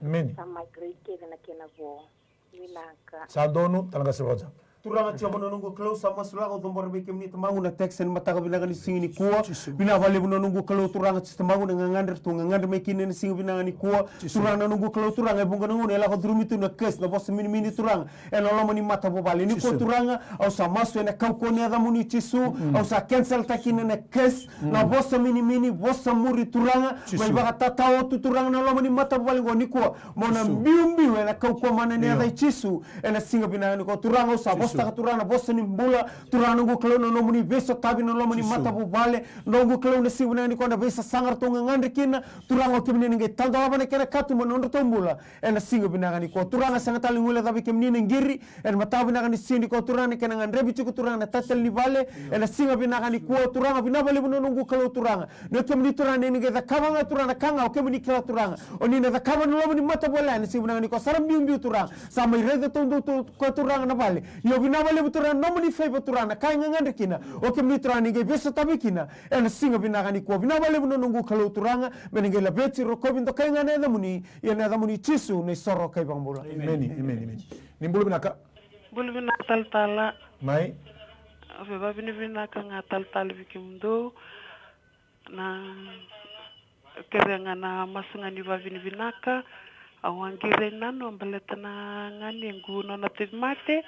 Emeni. Sa migrate kece na kena vo. Vinaka. Sa donu, tale ga se Roja. Turaga Jiova na noqu Kalou, sa masulaka, au cabora vei kemuni Tamaqu na text ena mataka vinaka ni siga nikua. Vinaka vakalevu na noqu Kalou, Turaga Jisu Tamaqu, na gagadre ratou gagadre mai kina ena siga vinaka nikua. Turaga na noqu Kalou, Turaga, e vuqa na gauna e lako curumi tu na case, na vosa minimini, Turaga, ena loma ni matavuvale. Nikua Turaga, au sa masu ena kaukauwa ni yacamuni Jisu. Au sa cancel-taka kina na case, na vosa minimini, vosa muri, Turaga, mai vakatatao tu, Turaga, na loma ni matavuvale oqo nikua. Mo na biubiu ena kaukauwa mana ni yaca i Jisu. Ena siga vinaka nikua, Turaga, au sa vosataka, Turaga, na vosa ni bula, Turaga noqu Kalou, na nomuni veisotavi na loma ni matavuvale, noqu Kalou, na siga vinaka nikua, na veisasaga ratou gagadre kina, Turaga, o kemuni na qai tadolava na kena katuba na nodratou bula. Ena siga vinaka nikua, Turaga, sega tale ni guilecavi kemuni na qiri, ena mataka vinaka ni siga nikua, Turaga, na kena gadrevi tiko, Turaga, na tatali ni vale. Ena siga vinaka nikua, Turaga, vinaka vakalevu na noqu Kalou, Turaga. Na kemuni Turaga, ni na qai cakava ga Turaga na ka ga o kemuni kila Turaga. O ni na cakava na loma ni matavuvale ena siga vinaka nikua, sa ra biubiu Turaga. Sa mai raica taudua tu koya Turaga na vale. Io, vinaka vakalevu Turaga na nomuni favour Turaga, na ka e gagadre kina. O kemuni Turaga ni qai veisotavi kina. Ena siga vinaka nikua, vinaka vakalevu na noqu Kalou Turaga, me na qai laveti, rokovi, dokai ga na yacamuni. Ia na yacamuni Jisu na isoro kei vakabula. Emeni, emeni, emeni. Ni bula vinaka. Bula vinaka talatala. Mai. Au via vakavinavinaka ga talatala vei kemudou. Na kerea ga na masu ga ni vakavinavinaka. Au a qiri nanoa baleta na ganequ nona tauvimate.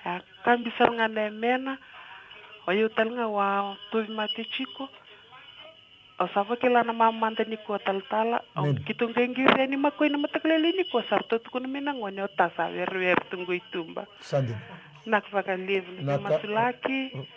A kabi sara ga na yamena. O yau tale ga au a tauvimate tiko. Au sa vakila na mamada nikua talatala. Au keitou qai qiri yani makoi na mataka lailai nikua, sa ratou tukuna mai na gone o ta sa werewere tu qo i tuba. Sa dina. Naka vakalevu na veimasulaki.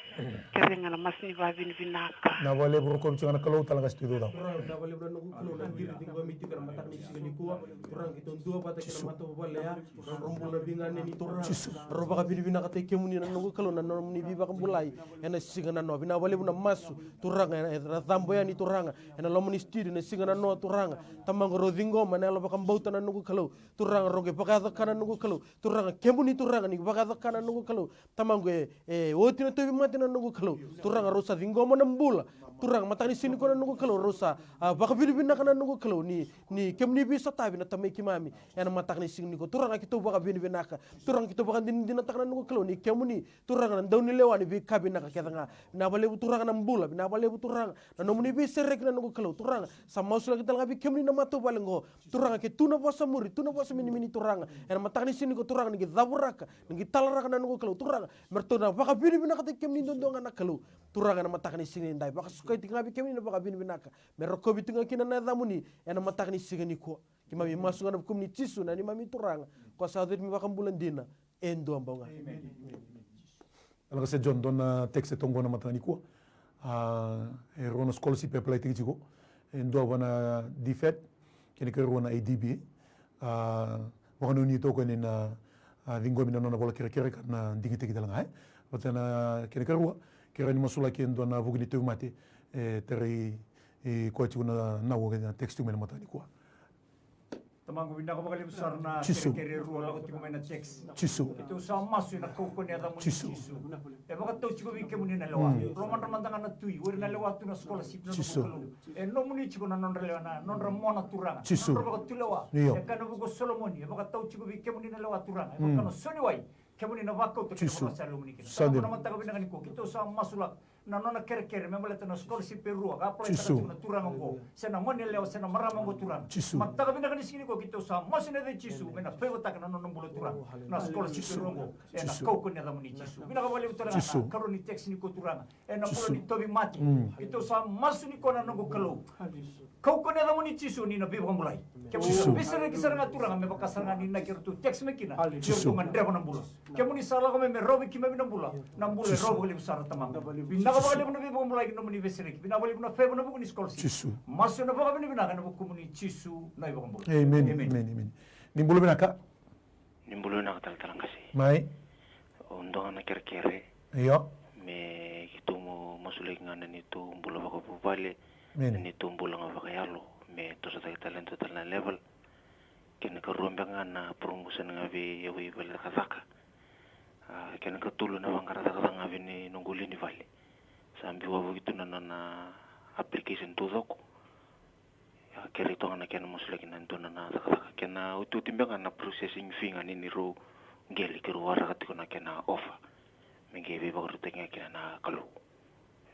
Kerei ga na masu ni vakavinavinaka. Na vakalevu, rokovi tiko ga na Kalou, tale ga se tu i caucau. Turaga, vinaka vakalevu na noqu Kalou na qiri tiko mai tiko ena mataka ni siga nikua. Turaga, keitou dua vata kei na matavuvale ya. Nodra bula veiganeni Turaga. Rau vakavinavinakataki kemuni na noqu Kalou na nomuni veivakabulai ena siga nanoa. Vinaka vakalevu na masu Turaga, era cabo yani Turaga ena loma ni studio na siga nanoa Turaga. Tamaqu, rau ciqoma na yalo vakabauta na noqu Kalou. Turaga, rau qai vakayaco ka na noqu Kalou. Turaga, kemuni Turaga ni vakayaco ka na noqu Kalou. Tamaqu, e, e oti na tauvimate na noqu Kalou. Turaga, rau sa ciqoma na bula. Turaga, mataka ni siga nikua na noqu Kalou, rau sa, a, vakavinavinaka na noqu Kalou ni, ni kemuni veisotavi na tamai keimami ena mataka ni siga nikua. Turaga, keitou vakavinavinaka. Turaga, keitou vakadinadinataka na noqu Kalou ni kemuni, Turaga, na daunilewa ni veika vinaka kece ga. Vinaka vakalevu, Turaga, na bula. Vinaka vakalevu, Turaga, na nomuni veisereki na noqu Kalou. Turaga, sa masulaki tale ga vei kemuni na matavuvale oqo. Turaga, ke tu na vosa muri, tu na vosa minimini, Turaga, ena mataka ni siga nikua, Turaga, ni qai cavuraka, ni qai talaraka na noqu Kalou. Turaga, me ratou na vakavinavinakataki kemuni duadua ga na Kalou. Turaga, ena mataka ni siga nidai, vakasukai tiko ga vei kemuni na vakavinavinaka me rokovi tiko ga kina na yacamuni ena mataka ni siga nikua. Keimami masu ga ena vukumuni Jisu na neimami Turaga, ko sa yaco me vakabula dina e dua bau ga. Emeni. Alakase John, dua na text e toqo na mataka nikua. A, e rua na scholarship e apply tiko tiko. E dua va na D fed, kena ikarua na A D B. A, vakanuinui toka ni na, a, ciqomi na nona vola kerekere ka na digitaki tale ga, e. Vata na kena ikarua, kerea ni masulaki e dua na vuku ni tauvimate, e, tarai, e, koya tiko na nau, na text tiko mai na mataka nikua. Tamaqu, vinaka vakalevu sara na Jisu. Kerekere e rua lako tiko mai na text. Jisu. Keitou sa masu ena kaukaua ni yacamuni Jisu. Jisu. E vakatau tiko vei kemuni na lewa. Mm. Lomadra mada ga na tui, o ira na lewa tu na scholarship na Jisu. Noqu Kalou. E nomuni tiko na nodra lewa, na nodra mona, Turaga. Jisu. Nodra vakatulewa. Io. E kaya na vuku o Solomoni, e vakatau tiko vei kemuni na lewa, Turaga. E vaka na soniwai, kemuni na vakauta kei na Jisu. Vakasala lomuni kina. Sa dina. Tamaqu, na mataka vinaka nikua, keitou sa masulaka na nona kerekere me baleta na scholarship e rua ka apply taka Jisu. Tiko na turaga oqo, se na gone yalewa, se na marama oqo, Turaga. Jisu. Mataka vinaka ni siga nikua keitou sa masu ena yaca i Jisu me na favour taka na nona bula, Turaga, na scholarship e rua oqo. Ena Jisu. Kaukaua ni yacamuni Jisu. Vinaka vakalevu, Turaga, Jisu. Na karua ni text nikua, Turaga, ena bula Jisu. Ni tauvimate. Mm. Keitou sa masu nikua na noqu Kalou. Kaukaua ni yacamuni Jisu ni na veivakabulai. Kemuni Jisu. Sa veisereki sara ga, Turaga, me vaka sara ga ni na keratou text mai kina. Jisu. Keratou gadreva na bula. Kemuni sa lako mai me rawa vei keimami na bula. Na bula e Jisu. Rawa vakalevu sara, Tamaqu. Vinaka Jisu. Vakalevu na veivakabulai ni nomuni veisereki. Vinaka vakalevu na favour ena vuku ni scholarship. Jisu. Masu ena vakavinavinaka ena vukumuni Jisu na iVakabula. Emeni. Emeni. Emeni. Emeni. Ni bula vinaka. Ni bula vinaka talatala qase. Mai. O dua ga na kerekere. Io. Me keitou mo masulaki ga na neitou bula vakavuvale. Amen. Na neitou bula ga vakayalo. Me tosotaki tale e dua tale na level. Kena ikarua beka ga na promotion ga vei au i vale cakacaka. A, kena ikatolu na vaqara cakacaka ga vei noqu lewe ni vale. Sa biu wavoki tu na nona application taucoko. Ia, kerei toka na kena masulaki na dua na cakacaka. Kena otioti beka ga na processing fee ga ni, ni rau qele, keirau waraka tiko na kena offer. Me qai veivakarautaki ga kina na Kalou.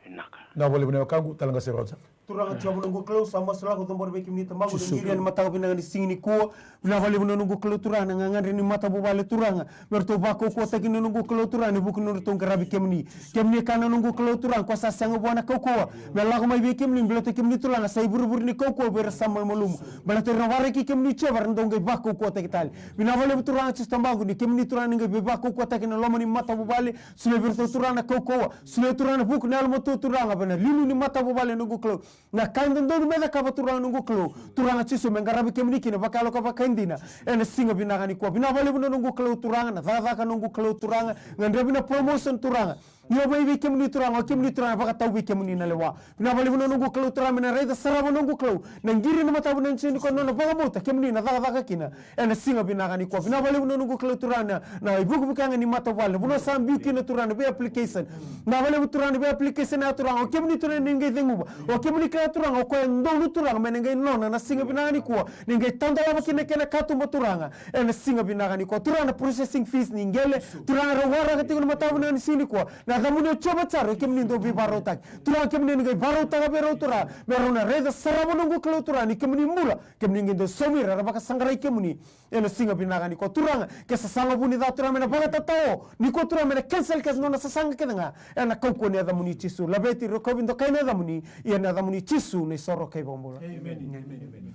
Vinaka. Vinaka vakalevu na wekaqu, talatala qase Roger. Turaga Jiova noqu Kalou, sa masulaka, cabora vei kemuni Tamaqu, Jisu. Ni qiri ena mataka vinaka ni siga nikua. Vinaka vakalevu na noqu Kalou Turaga, na gagadre ni matavuvale Turaga. Me ratou vakaukauwataki na noqu Kalou Turaga, ni vuku ni nodratou qaravi kemuni. Kemuni e kaya na noqu Kalou Turaga, ko sa sega vua na kaukauwa me lako mai vei kemuni, baleta kemuni Turaga sa ivurevure ni kaukauwa vei ira sa malumalumu. Baleta ira na waraki kemuni Jiova, era dau qai vakaukauwataki tale. Vinaka vakalevu Turaga Jisu Tamaqu, ni kemuni Turaga ni qai veivakaukauwataki na loma ni matavuvale. Solia vei iratou Turaga na kaukauwa. Solia Turaga na vuku, na yalomatua Turaga, vei na liuliu ni matavuvale noqu Kalou. Na ka e dodonu me cakava Turaga noqu Kalou. Turaga Jisu, me qaravi kemuni kina vakayalo ka vakaidina. Ena siga vinaka nikua. Vinaka vakalevu na noqu Kalou Turaga, na cakacaka noqu Kalou Turaga. Gadrevi na promotion Turaga. Ni o mai vei kemuni Turaga, o kemuni Turaga vakatau vei kemuni na lewa. Vinaka vakalevu na noqu Kalou Turaga, me na raica sara vua noqu Kalou. Na qiri ena mataka vinaka ni siga nikua, nona vakabauta kemuni na cakacaka kina. Ena siga vinaka nikua. Vinaka vakalevu na noqu Kalou Turaga, na, na ivukevuke ga ni matavuvale. Vanua sa biu kina Turaga na vei application. Vinaka vakalevu Turaga na vei application ya Turaga. O kemuni Turaga ni qai ceguva. O kemuni kila Turaga, o koya e donu Turaga, me na qai nona, na siga vinaka nikua. Ni qai tadalava kina kena katuba Turaga. Ena siga vinaka nikua. Turaga na processing fees ni qele. Turaga rau waraka tiko na mataka vinaka ni siga nikua. Na yacamuni o Jiova Jaire, o kemuni dau veivakarautaki. Turaga kemuni ni qai vakarautaka vei rau Turaga. Me rau na raica sara vua noqu Kalou Turaga, ni kemuni bula. Kemuni qai dau saumi ira era vakasaqarai kemuni. Ena siga vinaka nikua Turaga, ke sa saga vu ni ca Turaga me na vakatatao. Nikua Turaga me na cancel kece nona sasaga kece ga. Ena kaukauwa ni yacamuni Jisu. Laveti, rokovi, dokai na yacamuni. Ia na yacamuni Jisu na isoro kei vakabula. Emeni. Emeni. Emeni.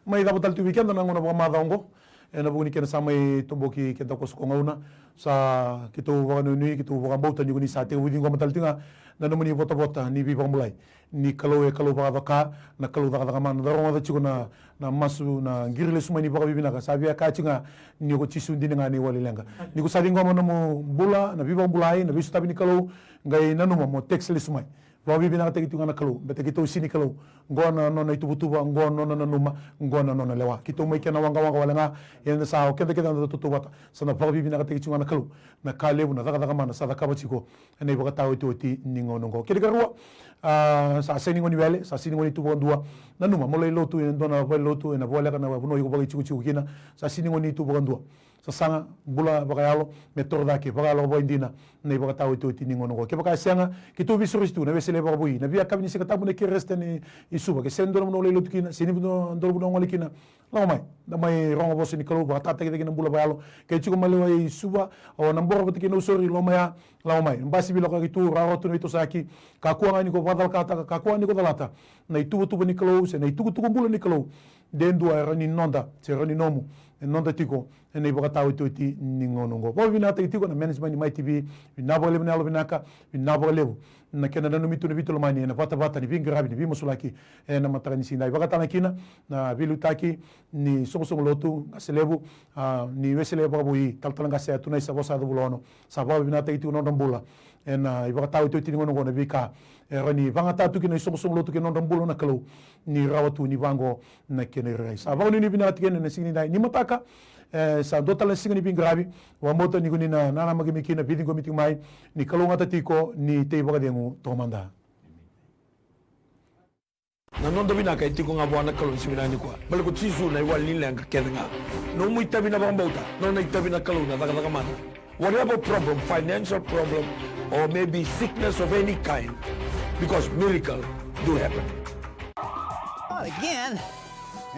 Mai cava tale tu vei keda na gauna vakamacawa oqo. Ena vuku ni kena sa mai toboki keda koso ko gauna. Sa keitou vakanuinui, keitou vakabauta ni ko ni sa tekivu ciqoma tale tiko ga na nomuni votavota ni veivakabulai. Ni Kalou e Kalou vakacaka, na Kalou cakacaka mana, da rogoca tiko na, na masu, na qiri lesu mai ni vakavinavinaka, sa via kaya tiko ga ni ko Jisu dina ga na iwali leqa. Ni ko sa ciqoma nomu bula, na veivakabulai, na veisotavi ni Kalou, qai nanuma mo text lesu mai. Vakavinavinakataki tiko ga na Kalou, baleta keitou sega ni Kalou. Qo na nona ituvatuva, qo na nona nanuma, qo na nona lewa. Keitou mai kena waqawaqa wale ga, ia sa o keda kece da tautauvata, sa na vakavinavinakataki tiko ga na Kalou. Na ka levu, na cakacaka mana sa cakava tiko ena ivakataotioti ni gauna oqo. Kena ikarua, a, sa sega ni gauna ni wele, sa sega ni gauna ni tu vakadua. Nanuma mo lai lotu ena dua na valenilotu, ena voleka na vanua iko vakaitikotiko kina, sa sega ni gauna ni tu vakadua. Sasaga, bula vakayalo, me toro cake vakayalo vakaidina na ivakataotioti ni gauna oqo. Kevaka e sega, keitou veisorosorosi tu na Wesele Vakavoui, na veiyakavi ni Siga Tabu na Keresete ni i Suva. Ke sega ni dua na vanua o lai lotu kina, sega ni dua na vanua o gole kina, lako mai, da mai rogo vosa ni Kalou, vakatataki cake na bula vakayalo. Ke tiko maliwa i Suva, o Nabora vata kei Nausori, lako mai ya, lako mai. Basi veilakoyaki tu, rawarawa tu na veitosoyaki. Kakua ga ni ko vakacalakataka, kakua ga ni ko calata na ituvatuva ni Kalou se na itukutuku bula ni Kalou. De dua e rawa ni noda se rawa ni nomu, e noda tiko ena ivakataotioti ni gauna oqo. Vakavinavinakataki tiko na management ni Mai T V, vinaka vakalevu na yalovinaka, vinaka vakalevu na kena nanumi tu na veitolomani ena vatavata ni veiqaravi ni veimasulaki ena mataka ni siga. Ivakatalega kina na veiliutaki ni soqosoqo lotu, qase levu, a, ni Wesele Vakavoui, talatala qase Tunaisa Vosayaco Vulaono, sa vakavinavinakataki tiko na nodra bula ena ivakataotioti ni gauna oqo, na veika e rawa ni vakayagataka tu kina isoqosoqo lotu kei na nodra bula na Kalou, ni rawa tu ni vaqo na kena irairai. Sa vakanuinui vinaka tiko kina ena siga nidai, ni mataka, e, sa dua tale na siga ni veiqaravi. Vakabauta ni ko ni na nanamaki mai kina, veiciqomi tiko mai, ni kalougata tiko, ni tei vakacegu toka mada. Na noda vinaka e tiko ga vua na Kalou ena siga vinaka nikua. Baleta ko Jisu na iwali ni leqa kece ga. Nomu itavi na vakabauta, nona itavi na Kalou na cakacaka mana. Whatever problem, financial problem, or maybe sickness of any kind, because miracle do happen. Not again.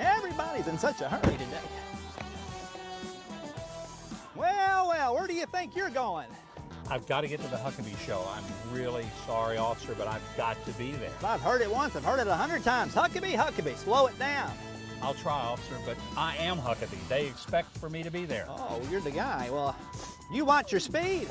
Everybody's in such a hurry today. Well, well, where do you think you're going? I've got to get to the Huckabee show. I'm really sorry, officer, but I've got to be there. I've heard it once, I've heard it a hundred times. Huckabee, Huckabee, slow it down. I'll try, officer, but I am Huckabee. They expect for me to be there. Oh, you're the guy. Well, you watch your speed.